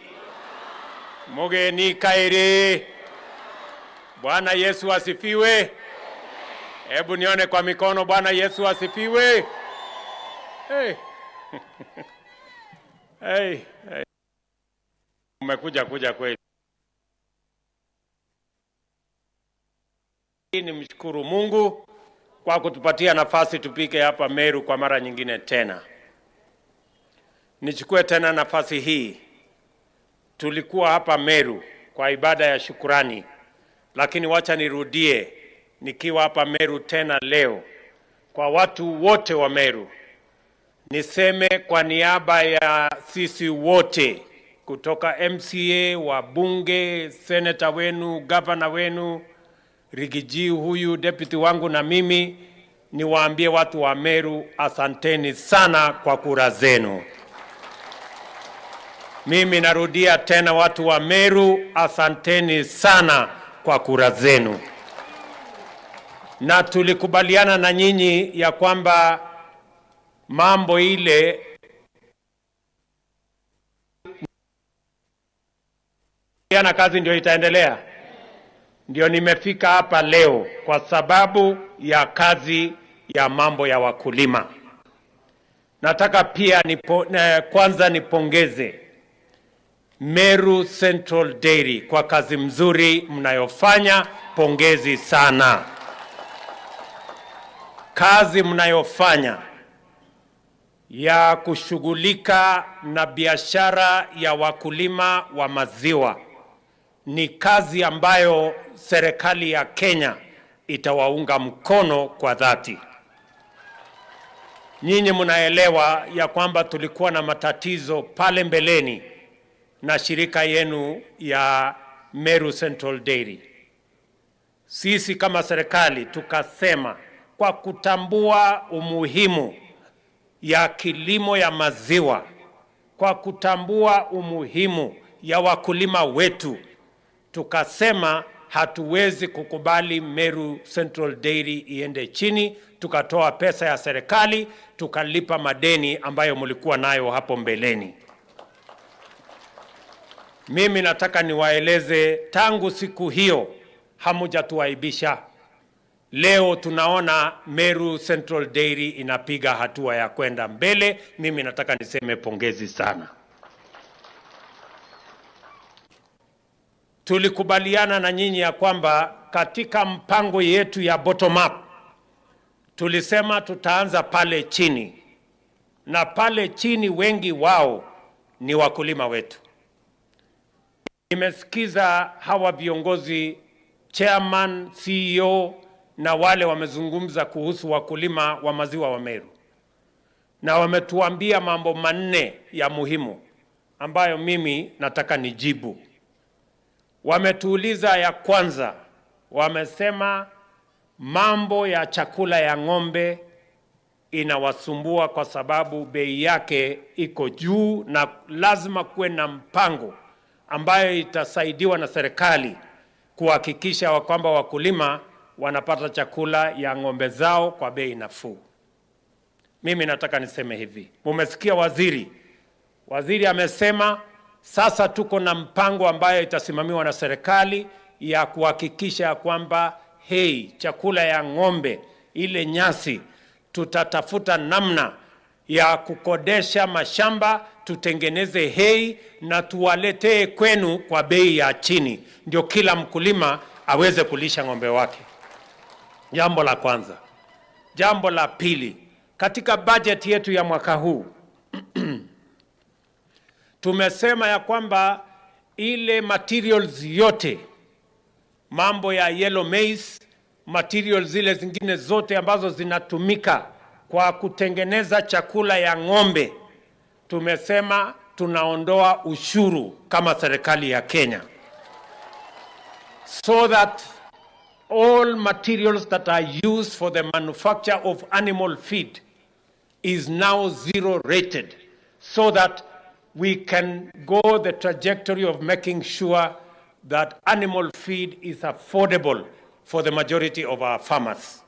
mugeni kairi. Bwana Yesu asifiwe. Hebu nione kwa mikono. Bwana Yesu asifiwe. Hey. Hey, hey. Umekuja kuja kweli. Nimshukuru Mungu kwa kutupatia nafasi tupike hapa Meru kwa mara nyingine tena. Nichukue tena nafasi hii, tulikuwa hapa Meru kwa ibada ya shukurani, lakini wacha nirudie nikiwa hapa Meru tena leo kwa watu wote wa Meru, niseme kwa niaba ya sisi wote kutoka MCA, wabunge, seneta wenu, gavana wenu, Rigiji huyu deputy wangu na mimi, niwaambie watu wa Meru, asanteni sana kwa kura zenu. Mimi narudia tena, watu wa Meru, asanteni sana kwa kura zenu. Na tulikubaliana na nyinyi ya kwamba mambo ile na kazi ndio itaendelea. Ndio nimefika hapa leo kwa sababu ya kazi ya mambo ya wakulima. Nataka pia kwanza nipongeze Meru Central Dairy kwa kazi mzuri mnayofanya. Pongezi sana. Kazi mnayofanya ya kushughulika na biashara ya wakulima wa maziwa ni kazi ambayo serikali ya Kenya itawaunga mkono kwa dhati. Nyinyi mnaelewa ya kwamba tulikuwa na matatizo pale mbeleni na shirika yenu ya Meru Central Dairy. Sisi kama serikali tukasema kwa kutambua umuhimu ya kilimo ya maziwa, kwa kutambua umuhimu ya wakulima wetu, tukasema hatuwezi kukubali Meru Central Dairy iende chini. Tukatoa pesa ya serikali tukalipa madeni ambayo mlikuwa nayo hapo mbeleni. Mimi nataka niwaeleze, tangu siku hiyo hamujatuaibisha. Leo tunaona Meru Central Dairy inapiga hatua ya kwenda mbele. Mimi nataka niseme pongezi sana. Tulikubaliana na nyinyi ya kwamba katika mpango yetu ya bottom up tulisema tutaanza pale chini, na pale chini wengi wao ni wakulima wetu. Nimesikiza hawa viongozi, chairman, CEO na wale wamezungumza kuhusu wakulima wa maziwa wa Meru, na wametuambia mambo manne ya muhimu ambayo mimi nataka nijibu. Wametuuliza ya kwanza, wamesema mambo ya chakula ya ng'ombe inawasumbua kwa sababu bei yake iko juu na lazima kuwe na mpango ambayo itasaidiwa na serikali kuhakikisha kwamba wakulima wanapata chakula ya ng'ombe zao kwa bei nafuu. Mimi nataka niseme hivi, mumesikia waziri amesema sasa tuko na mpango ambayo itasimamiwa na serikali ya kuhakikisha kwamba hei, chakula ya ng'ombe ile nyasi, tutatafuta namna ya kukodesha mashamba tutengeneze hei na tuwaletee kwenu kwa bei ya chini, ndio kila mkulima aweze kulisha ng'ombe wake. Jambo la kwanza. Jambo la pili, katika budget yetu ya mwaka huu tumesema ya kwamba ile materials yote, mambo ya yellow maize, materials zile zingine zote ambazo zinatumika kwa kutengeneza chakula ya ng'ombe, tumesema tunaondoa ushuru kama serikali ya Kenya, so that all materials that are used for the manufacture of animal feed is now zero rated, so that we can go the trajectory of making sure that animal feed is affordable for the majority of our farmers.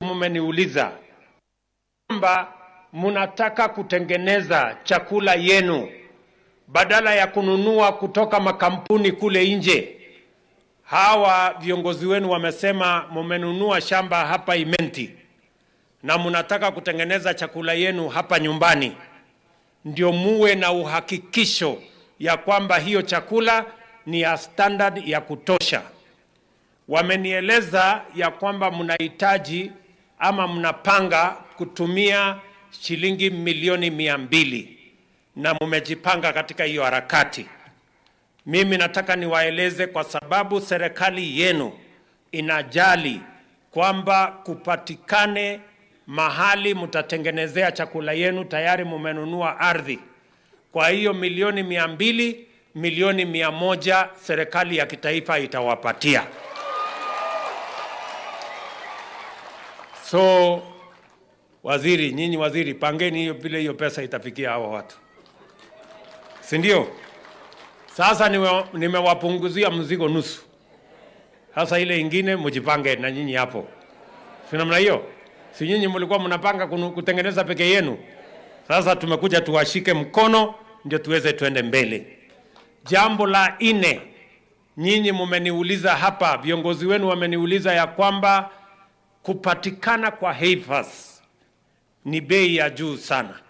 Mmeniuliza kwamba mnataka kutengeneza chakula yenu badala ya kununua kutoka makampuni kule nje. Hawa viongozi wenu wamesema mumenunua shamba hapa Imenti na mnataka kutengeneza chakula yenu hapa nyumbani, ndio muwe na uhakikisho ya kwamba hiyo chakula ni ya standard ya kutosha. Wamenieleza ya kwamba mnahitaji ama mnapanga kutumia shilingi milioni 200 na mmejipanga katika hiyo harakati. Mimi nataka niwaeleze kwa sababu serikali yenu inajali kwamba kupatikane mahali mtatengenezea chakula yenu, tayari mumenunua ardhi. Kwa hiyo milioni 200, milioni 100 serikali ya kitaifa itawapatia. So waziri, nyinyi waziri, pangeni hiyo vile hiyo pesa itafikia hawa watu, si ndio? Sasa nimewapunguzia mzigo nusu. Sasa ile ingine mjipange na nyinyi hapo, si namna hiyo? Si nyinyi mlikuwa mnapanga kutengeneza peke yenu? Sasa tumekuja tuwashike mkono ndio tuweze tuende mbele. Jambo la nne, nyinyi mumeniuliza hapa, viongozi wenu wameniuliza ya kwamba kupatikana kwa heifers ni bei ya juu sana.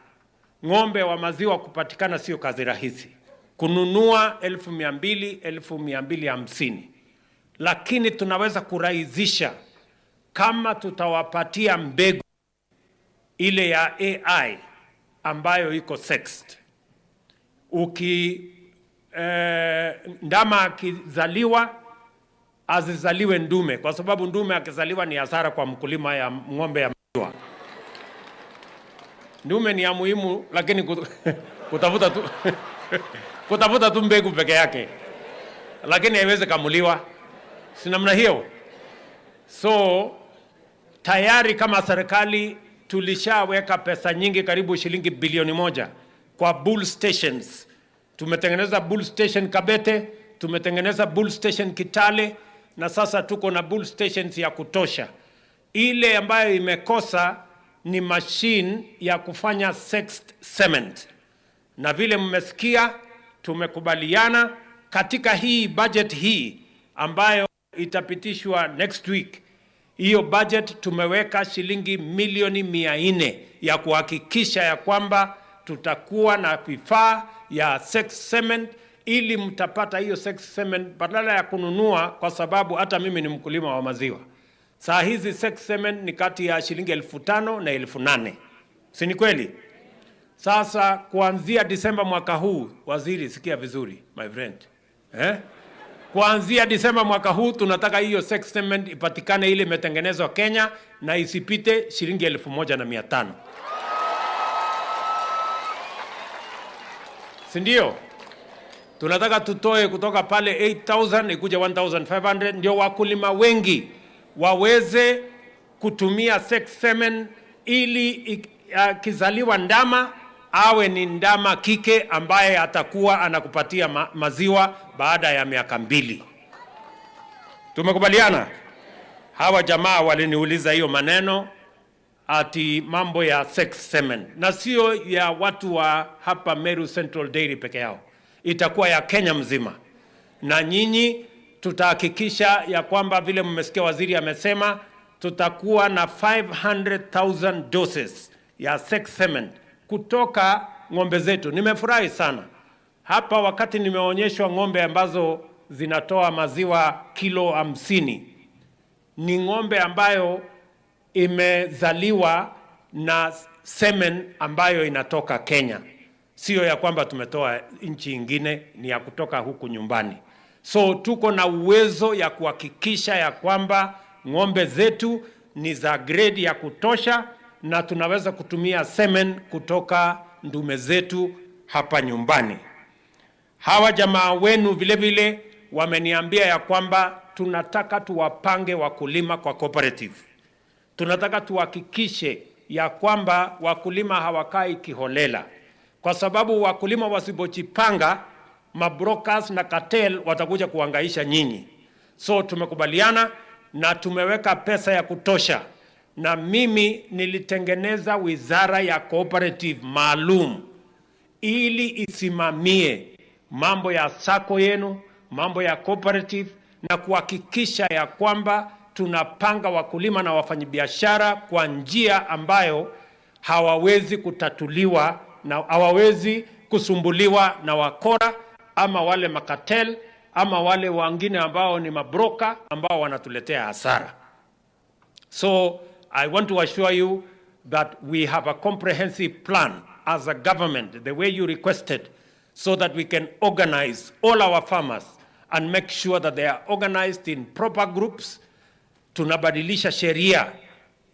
Ng'ombe wa maziwa kupatikana sio kazi rahisi, kununua 200,000, 250,000, lakini tunaweza kurahisisha kama tutawapatia mbegu ile ya AI ambayo iko sexed. Ndama akizaliwa azizaliwe ndume, kwa sababu ndume akizaliwa ni hasara kwa mkulima ya ng'ombe ya maziwa. Ndume ni ya muhimu, lakini kutafuta tu kutafuta tu mbegu peke yake, lakini haiwezi kamuliwa, si namna hiyo? So tayari kama serikali tulishaweka pesa nyingi, karibu shilingi bilioni 1 kwa bull stations. Tumetengeneza bull station Kabete, tumetengeneza bull station Kitale, na sasa tuko na bull stations ya kutosha. Ile ambayo imekosa ni machine ya kufanya sexed cement, na vile mmesikia, tumekubaliana katika hii budget hii ambayo itapitishwa next week. Hiyo budget tumeweka shilingi milioni 400 ya kuhakikisha ya kwamba tutakuwa na vifaa ya sex cement, ili mtapata hiyo sex cement badala ya kununua, kwa sababu hata mimi ni mkulima wa maziwa. Saa hizi sex cement ni kati ya shilingi 5,000 na 8,000, si ni kweli? Sasa kuanzia Disemba mwaka huu, waziri, sikia vizuri my friend, eh? Kuanzia Disemba mwaka huu tunataka hiyo sex cement ipatikane ile imetengenezwa Kenya na isipite shilingi 1,500. Si ndio? Tunataka tutoe kutoka pale 8,000 ikuje 1,500 ndio wakulima wengi waweze kutumia sex semen ili akizaliwa ndama awe ni ndama kike ambaye atakuwa anakupatia maziwa baada ya miaka 2. Tumekubaliana? Hawa jamaa waliniuliza hiyo maneno ati mambo ya sex semen, na sio ya watu wa hapa Meru Central Dairy peke yao, itakuwa ya Kenya mzima. Na nyinyi tutahakikisha ya kwamba vile mmesikia waziri amesema, tutakuwa na 500,000 doses ya sex semen kutoka ng'ombe zetu. Nimefurahi sana hapa wakati nimeonyeshwa ng'ombe ambazo zinatoa maziwa kilo 50. Ni ng'ombe ambayo imezaliwa na semen ambayo inatoka Kenya, sio ya kwamba tumetoa nchi ingine, ni ya kutoka huku nyumbani. So tuko na uwezo ya kuhakikisha ya kwamba ng'ombe zetu ni za grade ya kutosha na tunaweza kutumia semen kutoka ndume zetu hapa nyumbani. Hawa jamaa wenu vile vile wameniambia ya kwamba tunataka tuwapange wakulima kwa cooperative. Tunataka tuhakikishe ya kwamba wakulima hawakai kiholela, kwa sababu wakulima wasipojipanga, mabrokers na cartel watakuja kuhangaisha nyinyi. So tumekubaliana na tumeweka pesa ya kutosha, na mimi nilitengeneza wizara ya cooperative maalum ili isimamie mambo ya sako yenu, mambo ya cooperative na kuhakikisha ya kwamba tunapanga wakulima na wafanyabiashara kwa njia ambayo hawawezi kutatuliwa na hawawezi kusumbuliwa na wakora ama wale makatel ama wale wengine ambao ni mabroka ambao wanatuletea hasara. So I want to assure you that we have a comprehensive plan as a government, the way you requested, so that we can organize all our farmers and make sure that they are organized in proper groups. Tunabadilisha sheria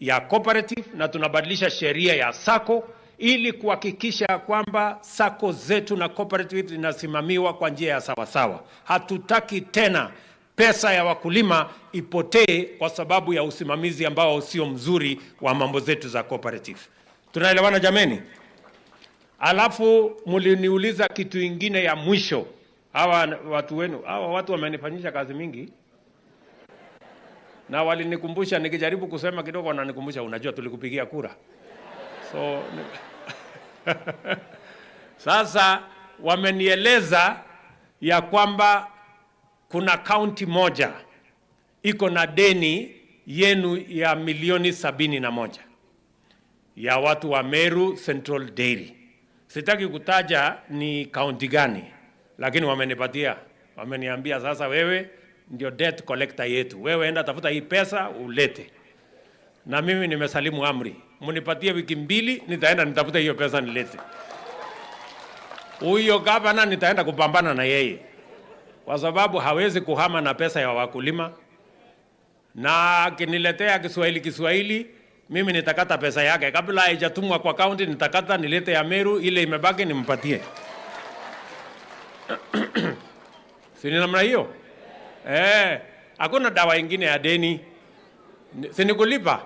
ya cooperative na tunabadilisha sheria ya SACCO ili kuhakikisha kwamba SACCO zetu na cooperative zinasimamiwa kwa njia ya sawasawa. Hatutaki tena pesa ya wakulima ipotee kwa sababu ya usimamizi ambao sio mzuri wa mambo zetu za cooperative. Tunaelewana jameni? Alafu mliniuliza kitu ingine ya mwisho. Hawa watu wenu, hawa watu wamenifanyisha kazi mingi na walinikumbusha, nikijaribu kusema kidogo wananikumbusha, unajua tulikupigia kura. So sasa wamenieleza ya kwamba kuna kaunti moja iko na deni yenu ya milioni 71 ya watu wa Meru Central Dairy. Sitaki kutaja ni kaunti gani, lakini wamenipatia, wameniambia sasa, wewe ndio debt collector yetu, wewe enda tafuta hii pesa ulete. Na mimi nimesalimu amri, mnipatie wiki 2, nitaenda nitafute hiyo pesa nilete. Huyo gavana nitaenda kupambana na yeye, kwa sababu hawezi kuhama na pesa ya wakulima, na akiniletea Kiswahili Kiswahili mimi nitakata pesa yake kabla haijatumwa kwa kaunti, nitakata nilete ya Meru, ile imebaki nimpatie. Si ni namna hiyo? Hakuna dawa ingine ya deni. Si ni kulipa?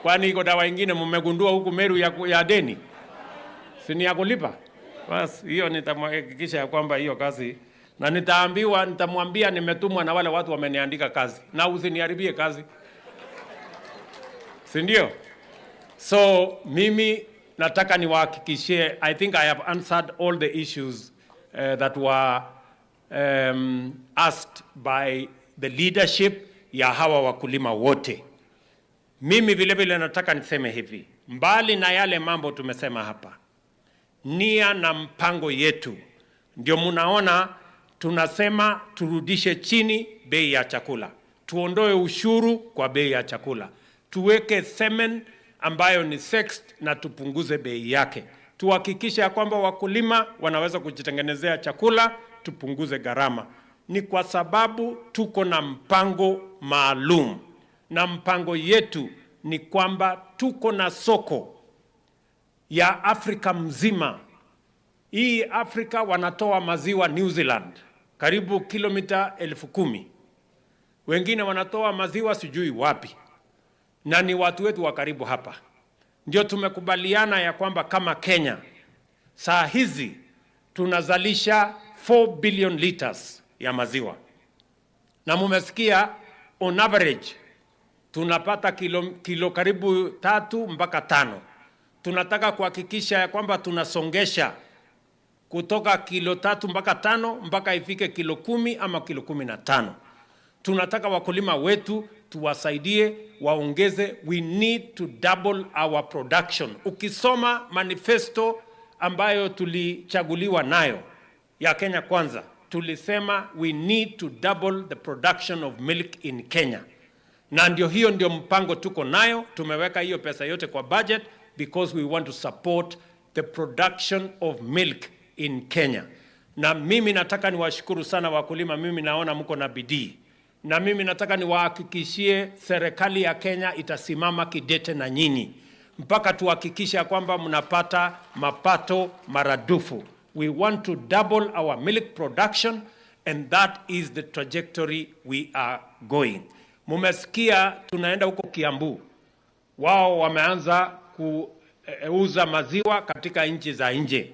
Kwani iko dawa ingine mmegundua huku Meru ya deni? Si ni ya kulipa? Bas, hiyo nitamhakikisha ya kwamba hiyo kazi, na nitaambiwa, nitamwambia nimetumwa na wale watu wameniandika kazi, na usiniharibie kazi. Si ndio? So mimi nataka niwahakikishie, I think I have answered all the issues that were asked by the leadership ya hawa wakulima wote. Mimi vile vile nataka niseme hivi, mbali na yale mambo tumesema hapa, nia na mpango yetu ndio munaona tunasema turudishe chini bei ya chakula, tuondoe ushuru kwa bei ya chakula, tuweke semen ambayo ni sexed na tupunguze bei yake, tuhakikishe ya kwamba wakulima wanaweza kujitengenezea chakula, tupunguze gharama. Ni kwa sababu tuko na mpango maalum, na mpango yetu ni kwamba tuko na soko ya Afrika mzima. Hii Afrika wanatoa maziwa New Zealand karibu kilomita 10,000. Wengine wanatoa maziwa sijui wapi, na ni watu wetu wa karibu hapa. Ndio tumekubaliana ya kwamba kama Kenya saa hizi tunazalisha 4 billion liters ya maziwa, na mumesikia on average tunapata kilo karibu 3 mpaka 5. Tunataka kuhakikisha ya kwamba tunasongesha kutoka kilo 3 mpaka 5 mpaka ifike kilo 10 ama kilo 15. Tunataka wakulima wetu tuwasaidie waongeze. We need to double our production. Ukisoma manifesto ambayo tulichaguliwa nayo ya Kenya Kwanza, tulisema we need to double the production of milk in Kenya. Na ndio hiyo ndio mpango tuko nayo. Tumeweka hiyo pesa yote kwa budget because we want to support the production of milk in Kenya. Na mimi nataka niwashukuru sana wakulima, mimi naona mko na bidii. Na mimi nataka niwahakikishie serikali ya Kenya itasimama kidete na nyinyi mpaka tuhakikishe kwamba mnapata mapato maradufu. We want to double our milk production and that is the trajectory we are going. Mumesikia tunaenda huko Kiambu. Wao wameanza kuuza maziwa katika nchi za nje.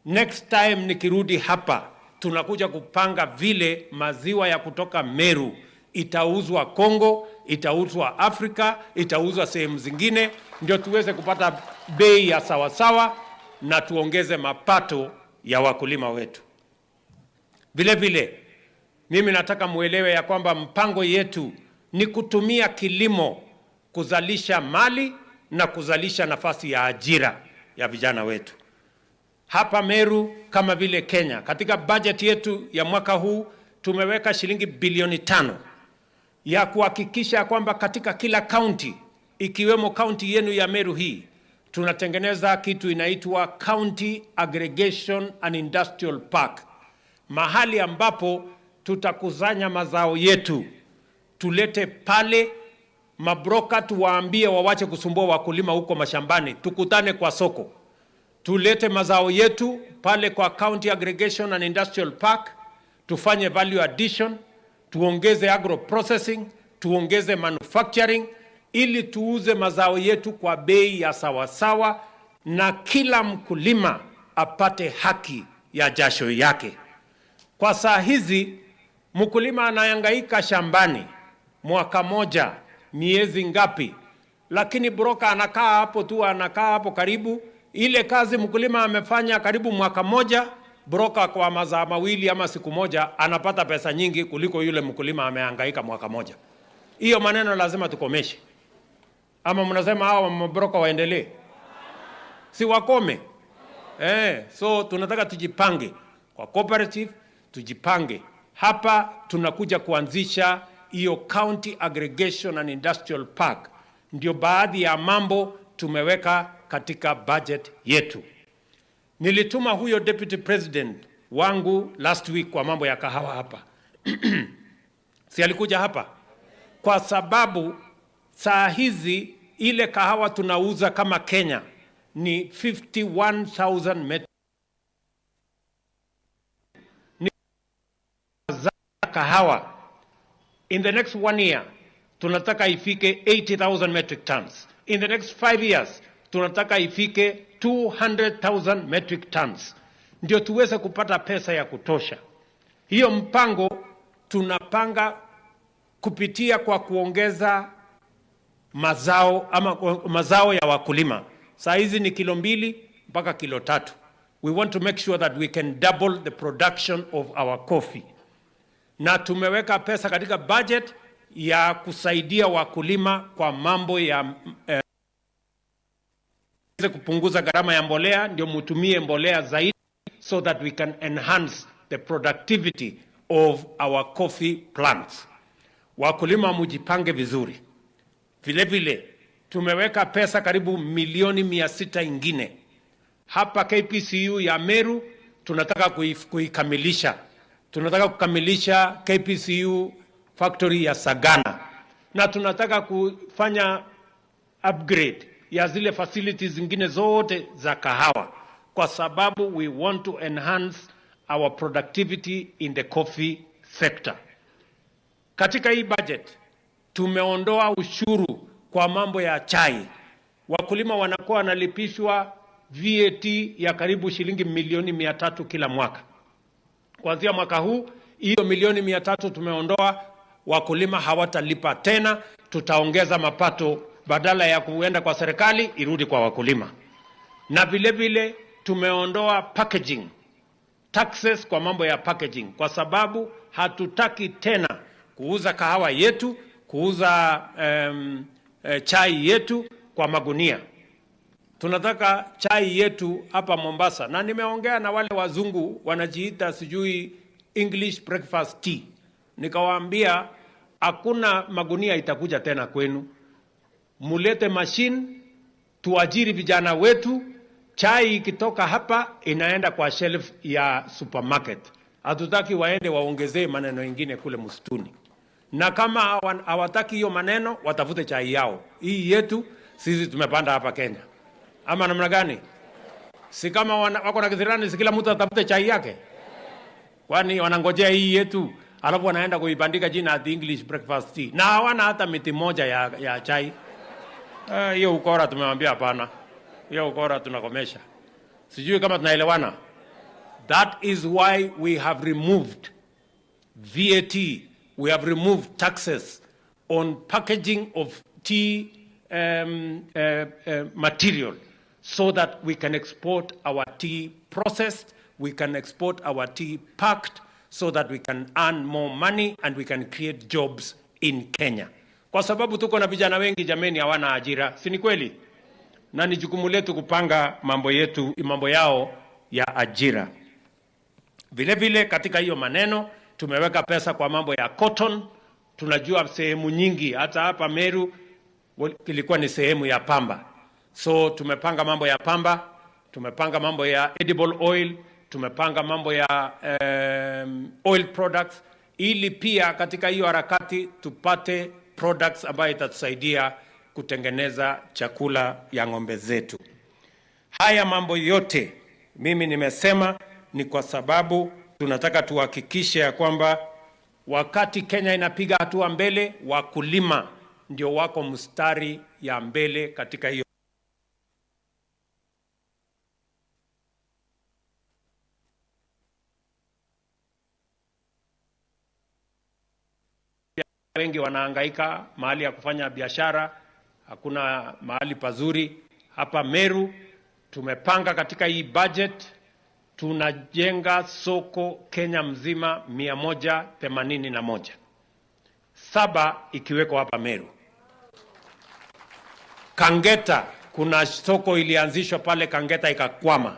Next time nikirudi hapa tunakuja kupanga vile maziwa ya kutoka Meru itauzwa Kongo, itauzwa Afrika, itauzwa sehemu zingine, ndio tuweze kupata bei ya sawasawa na tuongeze mapato ya wakulima wetu. Vile vile mimi nataka muelewe ya kwamba mpango yetu ni kutumia kilimo kuzalisha mali na kuzalisha nafasi ya ajira ya vijana wetu. Hapa Meru kama vile Kenya, katika budget yetu ya mwaka huu tumeweka shilingi bilioni 5 ya kuhakikisha kwamba katika kila kaunti ikiwemo kaunti yenu ya Meru hii tunatengeneza kitu inaitwa County Aggregation and Industrial Park, mahali ambapo tutakusanya mazao yetu tulete pale. Mabroka tuwaambie wawache kusumbua wakulima huko mashambani, tukutane kwa soko, tulete mazao yetu pale kwa County Aggregation and Industrial Park, tufanye value addition, tuongeze agro processing, tuongeze manufacturing ili tuuze mazao yetu kwa bei ya sawasawa na kila mkulima apate haki ya jasho yake. Kwa saa hizi mkulima anahangaika shambani mwaka moja, miezi ngapi, lakini broka anakaa hapo tu, anakaa hapo karibu. Ile kazi mkulima amefanya karibu mwaka moja, broka kwa mazaa mawili ama siku moja anapata pesa nyingi kuliko yule mkulima amehangaika mwaka moja. Hiyo maneno lazima tukomeshe. Ama mnasema hawa mabroka waendelee? Si wakome? So tunataka tujipange kwa cooperative, tujipange hapa. Tunakuja kuanzisha hiyo County Aggregation and Industrial Park, ndio baadhi ya mambo tumeweka katika budget yetu. Nilituma huyo deputy president wangu last week kwa mambo ya kahawa hapa si alikuja hapa? Kwa sababu saa hizi ile kahawa tunauza kama Kenya ni 51,000 metric ni za kahawa. In the next one year tunataka ifike 80,000 metric tons. In the next 5 years tunataka ifike 200,000 metric tons, ndio tuweze kupata pesa ya kutosha. Hiyo mpango tunapanga kupitia kwa kuongeza mazao ama mazao ya wakulima. Saa hizi ni kilo 2 mpaka kilo 3. We want to make sure that we can double the production of our coffee, na tumeweka pesa katika budget ya kusaidia wakulima kwa mambo ya kupunguza gharama ya mbolea, ndio mutumie mbolea zaidi so that we can enhance the productivity of our coffee plants. Wakulima mujipange vizuri. Vile vile tumeweka pesa karibu milioni 600 ingine hapa KPCU ya Meru, tunataka kuikamilisha. Tunataka kukamilisha KPCU factory ya Sagana na tunataka kufanya upgrade ya zile facilities zingine zote za kahawa, kwa sababu we want to enhance our productivity in the coffee sector. Katika hii budget tumeondoa ushuru kwa mambo ya chai. Wakulima wanakuwa wanalipishwa VAT ya karibu shilingi milioni 300 kila mwaka. Kuanzia mwaka huu hiyo milioni 300 tumeondoa, wakulima hawatalipa tena. Tutaongeza mapato, badala ya kuenda kwa serikali irudi kwa wakulima. Na vile vile tumeondoa packaging taxes kwa mambo ya packaging, kwa sababu hatutaki tena kuuza kahawa yetu, kuuza chai yetu kwa magunia. Tunataka chai yetu hapa Mombasa, na nimeongea na wale wazungu wanajiita sijui English breakfast tea, nikawaambia hakuna magunia itakuja tena kwenu, mulete machine, tuajiri vijana wetu. Chai ikitoka hapa inaenda kwa shelf ya supermarket. Hatutaki waende waongezee maneno ingine kule msituni, na kama hawataki hiyo maneno watafute chai yao. Hii yetu sisi tumepanda hapa Kenya, ama namna gani? Si kama wako na kisirani, si kila mtu atafute chai yake? Kwani wanangojea hii yetu, alafu wanaenda kuibandika jina ati English breakfast tea, na hawana hata miti moja ya chai. Hiyo ukora tumewambia hapana, hiyo ukora tunakomesha. Sijui kama tunaelewana. That is why we have removed VAT, we have removed taxes on packaging of tea material so that we can export our tea processed, we can export our tea packed so that we can earn more money and we can create jobs in Kenya. Kwa sababu tuko na vijana wengi jameni, hawana ajira, si ni kweli? Na ni jukumu letu kupanga mambo yetu, mambo yao ya ajira. Vile vile katika hiyo maneno Tumeweka pesa kwa mambo ya cotton. Tunajua sehemu nyingi hata hapa Meru ilikuwa ni sehemu ya pamba, so tumepanga mambo ya pamba, tumepanga mambo ya edible oil, tumepanga mambo ya oil products, ili pia katika hiyo harakati tupate products ambayo itatusaidia kutengeneza chakula ya ng'ombe zetu. Haya mambo yote mimi nimesema ni kwa sababu tunataka tuhakikishe ya kwamba wakati Kenya inapiga hatua mbele, wakulima ndio wako mstari ya mbele katika hiyo. Wengi wanahangaika mahali ya kufanya biashara, hakuna mahali pazuri. Hapa Meru tumepanga katika hii budget tunajenga soko Kenya mzima 181, 7 ikiweko hapa Meru. Kangeta kuna soko ilianzishwa pale Kangeta ikakwama.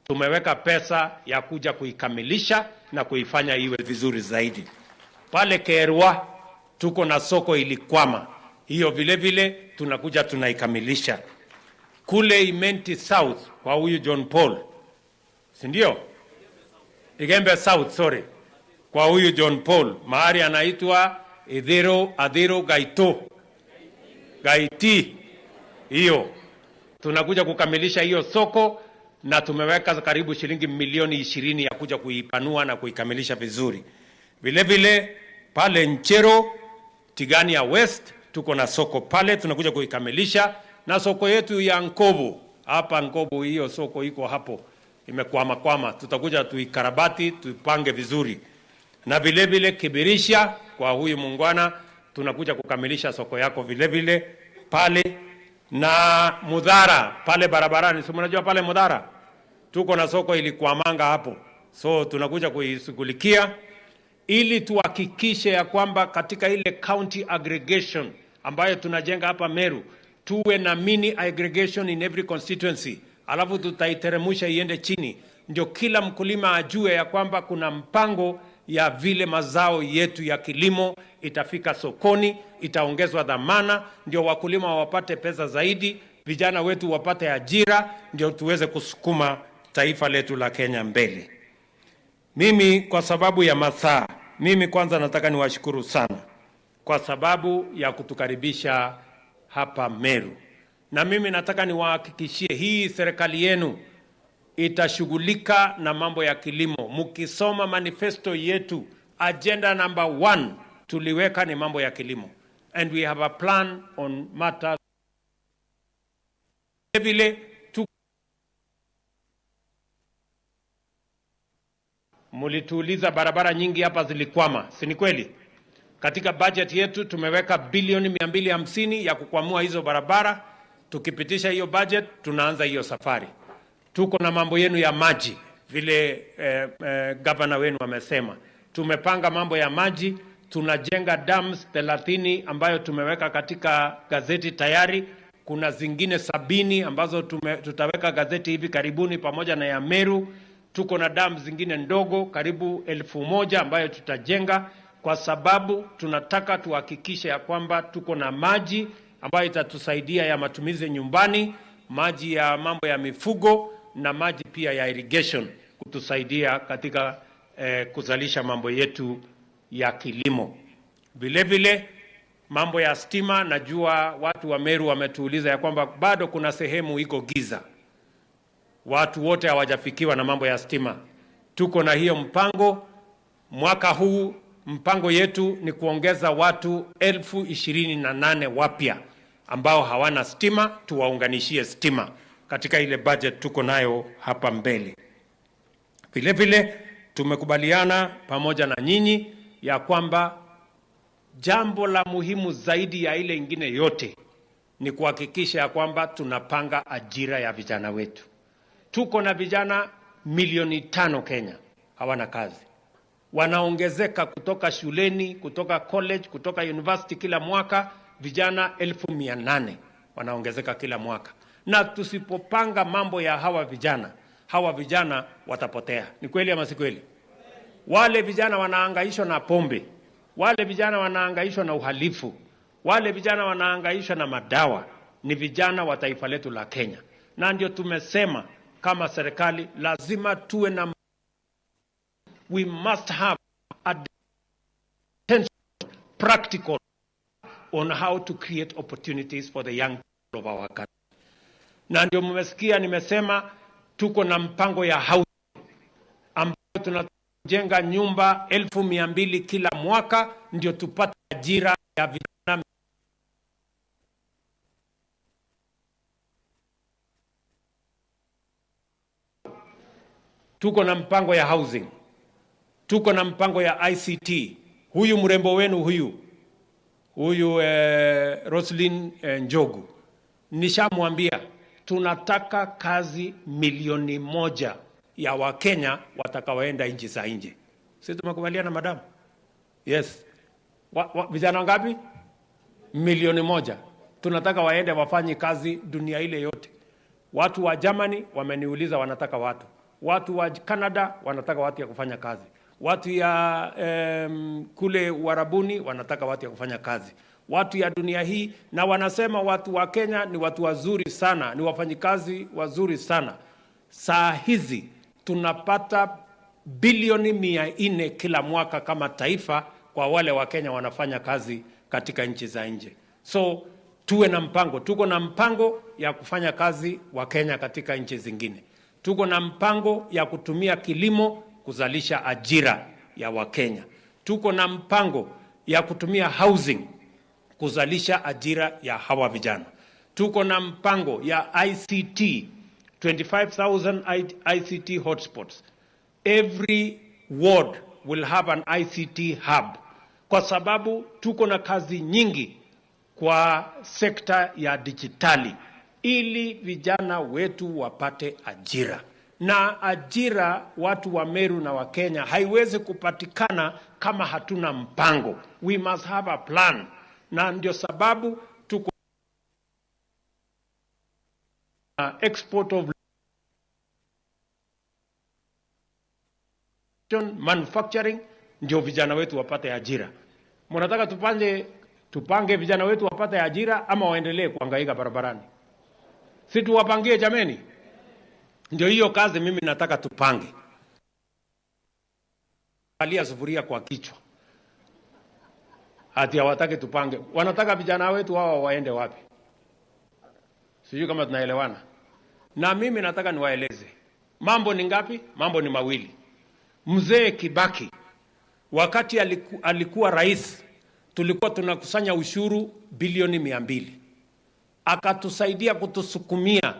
Tumeweka pesa ya kuja kuikamilisha na kuifanya iwe vizuri zaidi. Pale Kerwa tuko na soko ilikwama, hiyo vile vile tunakuja tunaikamilisha. Kule Imenti South kwa huyu John Paul, si ndio? Igembe South, sorry, kwa huyu John Paul, mahali anaitwa Idhiro Adhiro Gaito Gaiti, hiyo tunakuja kukamilisha hiyo soko na tumeweka karibu shilingi milioni 20 ya kuja kuipanua na kuikamilisha vizuri. Vile vile pale Nchero Tigania West tuko na soko pale tunakuja kuikamilisha, na soko yetu ya Nkobo hapa Nkobo, hiyo soko iko hapo imekwama kwama, tutakuja tuikarabati tuipange vizuri. Na vile vile Kibirisha kwa huyu muungwana tunakuja kukamilisha soko yako vile vile pale, na Mudhara pale barabarani, si mnajua pale Mudhara tuko na soko ilikwamanga hapo, so tunakuja kuishughulikia ili tuhakikishe ya kwamba katika ile county aggregation ambayo tunajenga hapa Meru tuwe na mini aggregation in every constituency, alafu tutaiteremusha iende chini, ndio kila mkulima ajue ya kwamba kuna mpango ya vile mazao yetu ya kilimo itafika sokoni, itaongezwa dhamana, ndio wakulima wapate pesa zaidi, vijana wetu wapate ajira, ndio tuweze kusukuma taifa letu la Kenya mbele. Mimi kwa sababu ya masaa, mimi kwanza nataka niwashukuru sana kwa sababu ya kutukaribisha hapa Meru, na mimi nataka niwahakikishie hii serikali yenu itashughulika na mambo ya kilimo. Mkisoma manifesto yetu, agenda number 1 tuliweka ni mambo ya kilimo, and we have a plan on matters vile tu mulituuliza barabara nyingi hapa zilikwama, si ni kweli? Katika budget yetu tumeweka bilioni 250 ya kukwamua hizo barabara. Tukipitisha hiyo budget, tunaanza hiyo safari. Tuko na mambo yenu ya maji vile gavana wenu amesema. Tumepanga mambo ya maji, tunajenga dams 30 ambayo tumeweka katika gazeti tayari. Kuna zingine 70 ambazo tutaweka gazeti hivi karibuni pamoja na ya Meru. Tuko na dam zingine ndogo karibu 1000 ambayo tutajenga, kwa sababu tunataka tuhakikishe ya kwamba tuko na maji ambayo itatusaidia ya matumizi nyumbani, maji ya mambo ya mifugo na maji pia ya irrigation kutusaidia katika kuzalisha mambo yetu ya kilimo. Vile vile mambo ya stima, najua watu wa Meru wametuuliza ya kwamba bado kuna sehemu iko giza, watu wote hawajafikiwa na mambo ya stima. Tuko na hiyo mpango. Mwaka huu mpango yetu ni kuongeza watu 28,000 wapya ambao hawana stima, tuwaunganishie stima katika ile budget tuko nayo hapa mbele. Vile vile tumekubaliana pamoja na nyinyi ya kwamba jambo la muhimu zaidi ya ile ingine yote ni kuhakikisha ya kwamba tunapanga ajira ya vijana wetu. Tuko na vijana milioni 5 Kenya hawana kazi. Wanaongezeka kutoka shuleni, kutoka college, kutoka university kila mwaka, vijana 800,000 wanaongezeka kila mwaka. Na tusipopanga mambo ya hawa vijana watapotea. Ni kweli ama si kweli? Wale vijana wanaangaishwa na pombe, wale vijana wanaangaishwa na uhalifu, wale vijana wanaangaishwa na madawa, ni vijana wa taifa letu la Kenya. Na ndio tumesema kama serikali lazima tuwe na, we must have a practical on how to create opportunities for the young people of our country. Na ndio mmesikia nimesema tuko na mpango ya housing ambayo tunajenga nyumba 200,000 kila mwaka, ndio tupate ajira ya vijana. Tuko na mpango ya housing, tuko na mpango ya ICT. Huyu mrembo wenu huyu Roslyn Njogu, nishamwambia tunataka kazi 1,000,000 ya Wakenya watakaoenda nchi za nje. Sisi tumekubaliana madam? Yes. Vijana ngapi? 1,000,000. Tunataka waende wafanye kazi dunia ile yote. Watu wa Germany wameniuliza wanataka watu. Watu wa Canada wanataka watu ya kufanya kazi. Watu ya kule Uarabuni wanataka watu ya kufanya kazi. Watu ya dunia hii, na wanasema watu wa Kenya ni watu wazuri sana, ni wafanyikazi wazuri sana. Saa hizi tunapata bilioni 400 kila mwaka kama taifa kwa wale wa Kenya wanafanya kazi katika nchi za nje. So tuwe na mpango, tuko na mpango ya kufanya kazi wa Kenya katika nchi zingine. Tuko na mpango ya kutumia kilimo kuzalisha ajira ya Wakenya. Tuko na mpango ya kutumia housing kuzalisha ajira ya hawa vijana. Tuko na mpango ya ICT, 25,000 ICT hotspots. Every ward will have an ICT hub. Kwa sababu tuko na kazi nyingi kwa sekta ya dijitali ili vijana wetu wapate ajira. Na ajira watu wa Meru na wa Kenya haiwezi kupatikana kama hatuna mpango. We must have a plan. Na ndio sababu tuko na export of manufacturing, ndio vijana wetu wapate ajira. Mnataka tupange vijana wetu wapate ajira ama waendelee kuhangaika barabarani? Si tuwapangie jameni? Ndio hiyo kazi mimi nataka tupange. Alia sufuria kwa kichwa. Ati hawataki tupange. Wanataka vijana wetu wao waende wapi? Sijui kama tunaelewana. Na mimi nataka niwaeleze. Mambo ni ngapi? Mambo ni mawili. Mzee Kibaki wakati alikuwa rais, tulikuwa tunakusanya ushuru bilioni 200. Akatusaidia kutusukumia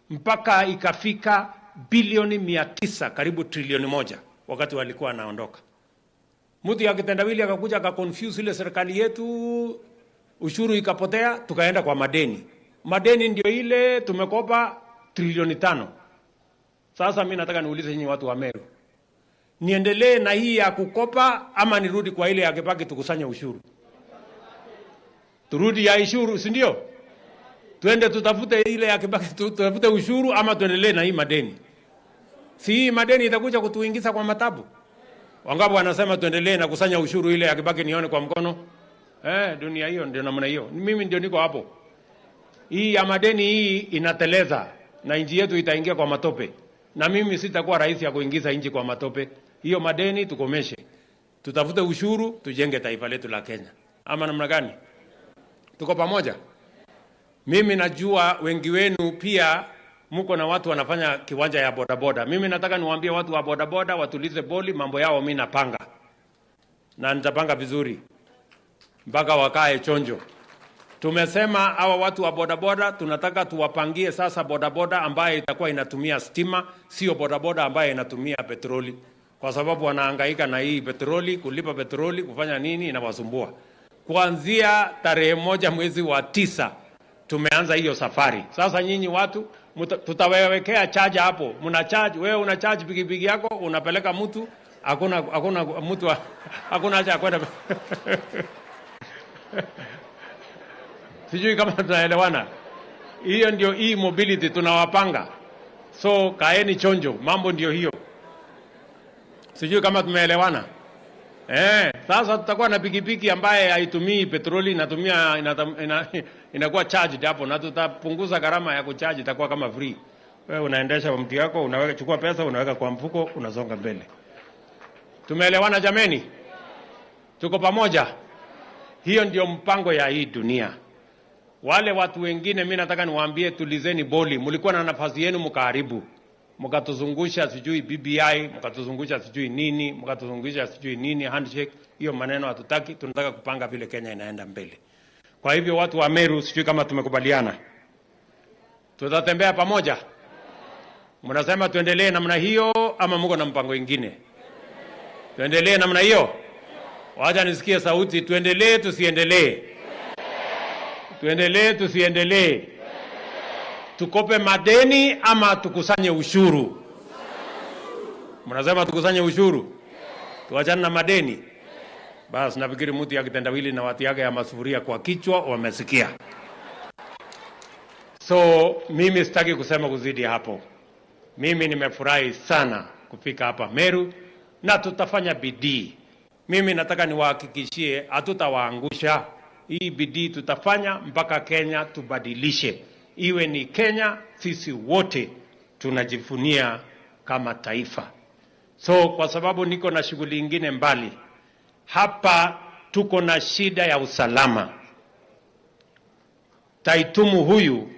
mpaka ikafika bilioni 900, karibu trilioni 1 wakati walikuwa anaondoka. Mtu ya kitendawili akakuja akaconfuse ile serikali yetu, ushuru ikapotea, tukaenda kwa madeni. Madeni ndio ile tumekopa trilioni 5. Sasa mimi nataka niulize nyinyi watu wa Meru, niendelee na hii ya kukopa ama nirudi kwa ile ya Kibaki tukusanye ushuru? Turudi ya ushuru, si ndio? Tuende tutafute ile ya Kibaki, tutafute ushuru ama tuendelee na hii madeni? Si hii madeni itakuja kutuingiza kwa matabu? Wangapi wanasema tuendelee na kusanya ushuru ile ya Kibaki? Nione kwa mkono. Dunia hiyo ndio namna hiyo. Mimi ndio niko hapo. Hii ya madeni hii inateleza na nchi yetu itaingia kwa matope. Na mimi sitakuwa rais ya kuingiza nchi kwa matope. Hiyo madeni tukomeshe. Tutafute ushuru, tujenge taifa letu la Kenya. Ama namna gani? Tuko pamoja? Mimi najua wengi wenu pia mko na watu wanafanya kiwanja ya bodaboda. Mimi nataka niwaambie watu wa bodaboda watulize boli, mambo yao mimi napanga. Na nitapanga vizuri mpaka wakae chonjo. Tumesema hawa watu wa bodaboda tunataka tuwapangie sasa bodaboda ambaye itakuwa inatumia stima, sio bodaboda ambaye inatumia petroli. Kwa sababu wanahangaika na hii petroli, kulipa petroli, kufanya nini inawasumbua. Kuanzia tarehe 1 mwezi wa 9 tumeanza hiyo safari. Sasa nyinyi watu tutawawekea charge hapo. Mna charge, wewe una charge pikipiki yako, unapeleka mtu, hakuna mtu, hakuna haja ya kwenda. Sijui kama tunaelewana. Hiyo ndio e-mobility tunawapanga. So kaeni chonjo, mambo ndio hiyo. Sijui kama tumeelewana. Sasa tutakuwa na pikipiki ambaye haitumii petroli, inatumia inakuwa charged hapo, na tutapunguza gharama ya kucharge, itakuwa kama free. Wewe unaendesha mti wako, unaweka, chukua pesa, unaweka kwa mfuko, unasonga mbele. Tumeelewana jameni? Tuko pamoja? Hiyo ndio mpango ya hii dunia. Wale watu wengine mi nataka niwaambie, tulizeni boli. Mlikuwa na nafasi yenu mkaharibu, mkatuzungusha sijui BBI, mkatuzungusha sijui nini, mkatuzungusha sijui nini handshake. Hiyo maneno hatutaki, tunataka kupanga vile Kenya inaenda mbele. Kwa hivyo watu wa Meru, sijui kama tumekubaliana, tutatembea pamoja. Mnasema tuendelee namna hiyo ama mko na mpango ingine? Tuendelee namna hiyo? Wacha nisikie sauti, tuendelee tusiendelee? Tuendelee tusiendelee? Tukope madeni ama tukusanye ushuru? Mnasema tukusanye ushuru, tuachane na madeni. Basi nafikiri mtu ya kitendawili na watu yake ya masufuria kwa kichwa wamesikia. So mimi sitaki kusema kuzidi hapo. Mimi nimefurahi sana kufika hapa Meru na tutafanya bidii. Mimi nataka niwahakikishie hatutawaangusha. Hii bidii tutafanya mpaka Kenya tubadilishe, iwe ni Kenya sisi wote tunajivunia kama taifa. So kwa sababu niko na shughuli ingine mbali hapa, tuko na shida ya usalama. Taitumu huyu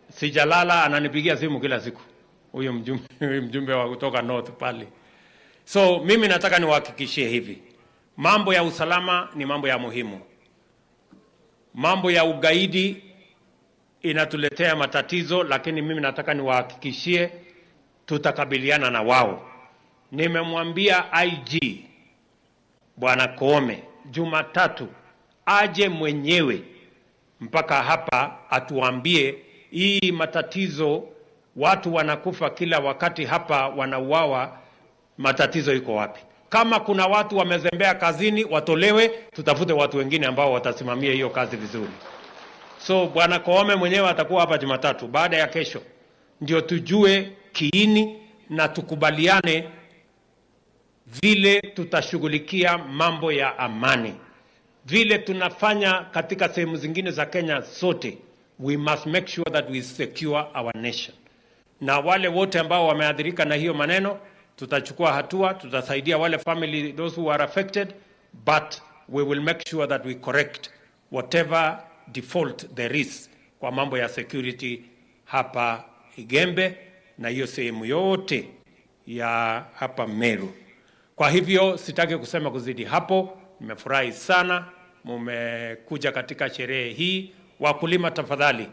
sijalala, ananipigia simu kila siku, huyu mjumbe, mjumbe wa kutoka North pale. So mimi nataka niwahakikishie hivi, mambo ya usalama ni mambo ya muhimu. Mambo ya ugaidi inatuletea matatizo, lakini mimi nataka niwahakikishie tutakabiliana na wao. Nimemwambia IG Bwana Koome Jumatatu aje mwenyewe mpaka hapa atuambie hii matatizo, watu wanakufa kila wakati hapa, wanauawa, matatizo iko wapi? Kama kuna watu wamezembea kazini watolewe, tutafute watu wengine ambao watasimamia hiyo kazi vizuri. So Bwana Koome mwenyewe atakuwa hapa Jumatatu baada ya kesho, ndio tujue kiini na tukubaliane vile tutashughulikia mambo ya amani, vile tunafanya katika sehemu zingine za Kenya zote. We must make sure that we secure our nation. Na wale wote ambao wameathirika na hiyo maneno, tutachukua hatua, tutasaidia wale family, those who are affected, but we will make sure that we correct whatever default there is kwa mambo ya security hapa Igembe na hiyo sehemu yote ya hapa Meru. Kwa hivyo sitaki kusema kuzidi hapo. Nimefurahi sana mumekuja katika sherehe hii. Wakulima tafadhali,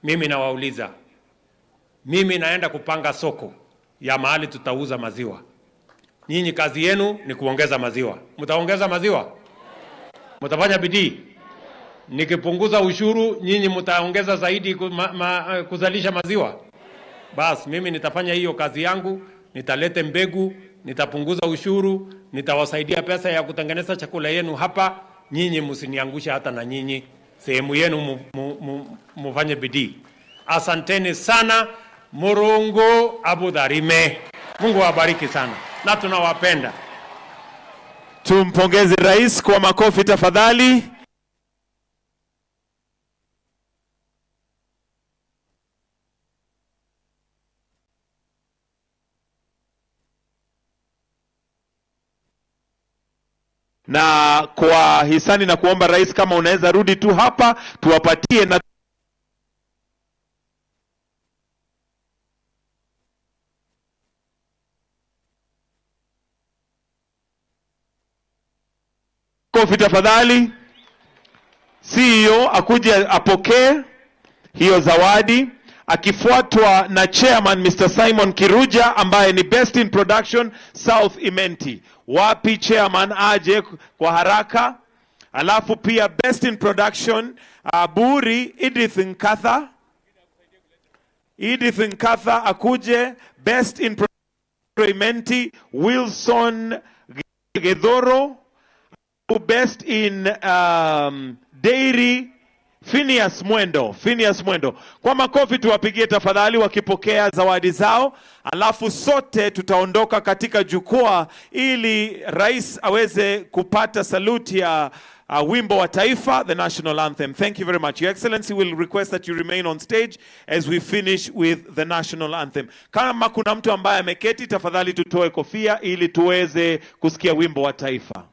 mimi nawauliza, mimi naenda kupanga soko ya mahali tutauza maziwa. Nyinyi kazi yenu ni kuongeza maziwa. Mtaongeza maziwa? Mtafanya bidii? Nikipunguza ushuru, nyinyi mtaongeza zaidi kuzalisha maziwa? Bas, mimi nitafanya hiyo kazi yangu, nitalete mbegu, nitapunguza ushuru, nitawasaidia pesa ya kutengeneza chakula yenu hapa. Nyinyi msiniangushe hata na nyinyi, sehemu yenu mufanye bidii. Asanteni sana. Murungu abudharime. Mungu awabariki sana na tunawapenda. Tumpongeze rais kwa makofi tafadhali. Na kwa hisani na kuomba rais, kama unaweza rudi tu hapa tuwapatie na kofi tafadhali. CEO akuje apokee hiyo zawadi akifuatwa na chairman Mr. Simon Kiruja ambaye ni Best in Production South Imenti. Wapi chairman aje kwa haraka. Alafu pia Best in Production Buri Edith Nkatha. Edith Nkatha akuje. Best in Production Imenti Wilson Gedhoro. Best in Dairy Phineas Mwendo, Phineas Mwendo. Kwa makofi tuwapigie tafadhali wakipokea zawadi zao, alafu sote tutaondoka katika jukwaa ili rais aweze kupata saluti ya wimbo wa taifa, the national anthem. Thank you very much. Your Excellency, will request that you remain on stage as we finish with the national anthem. Kama kuna mtu ambaye ameketi, tafadhali tutoe kofia ili tuweze kusikia wimbo wa taifa.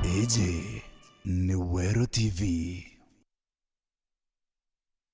AJ ni Wero TV.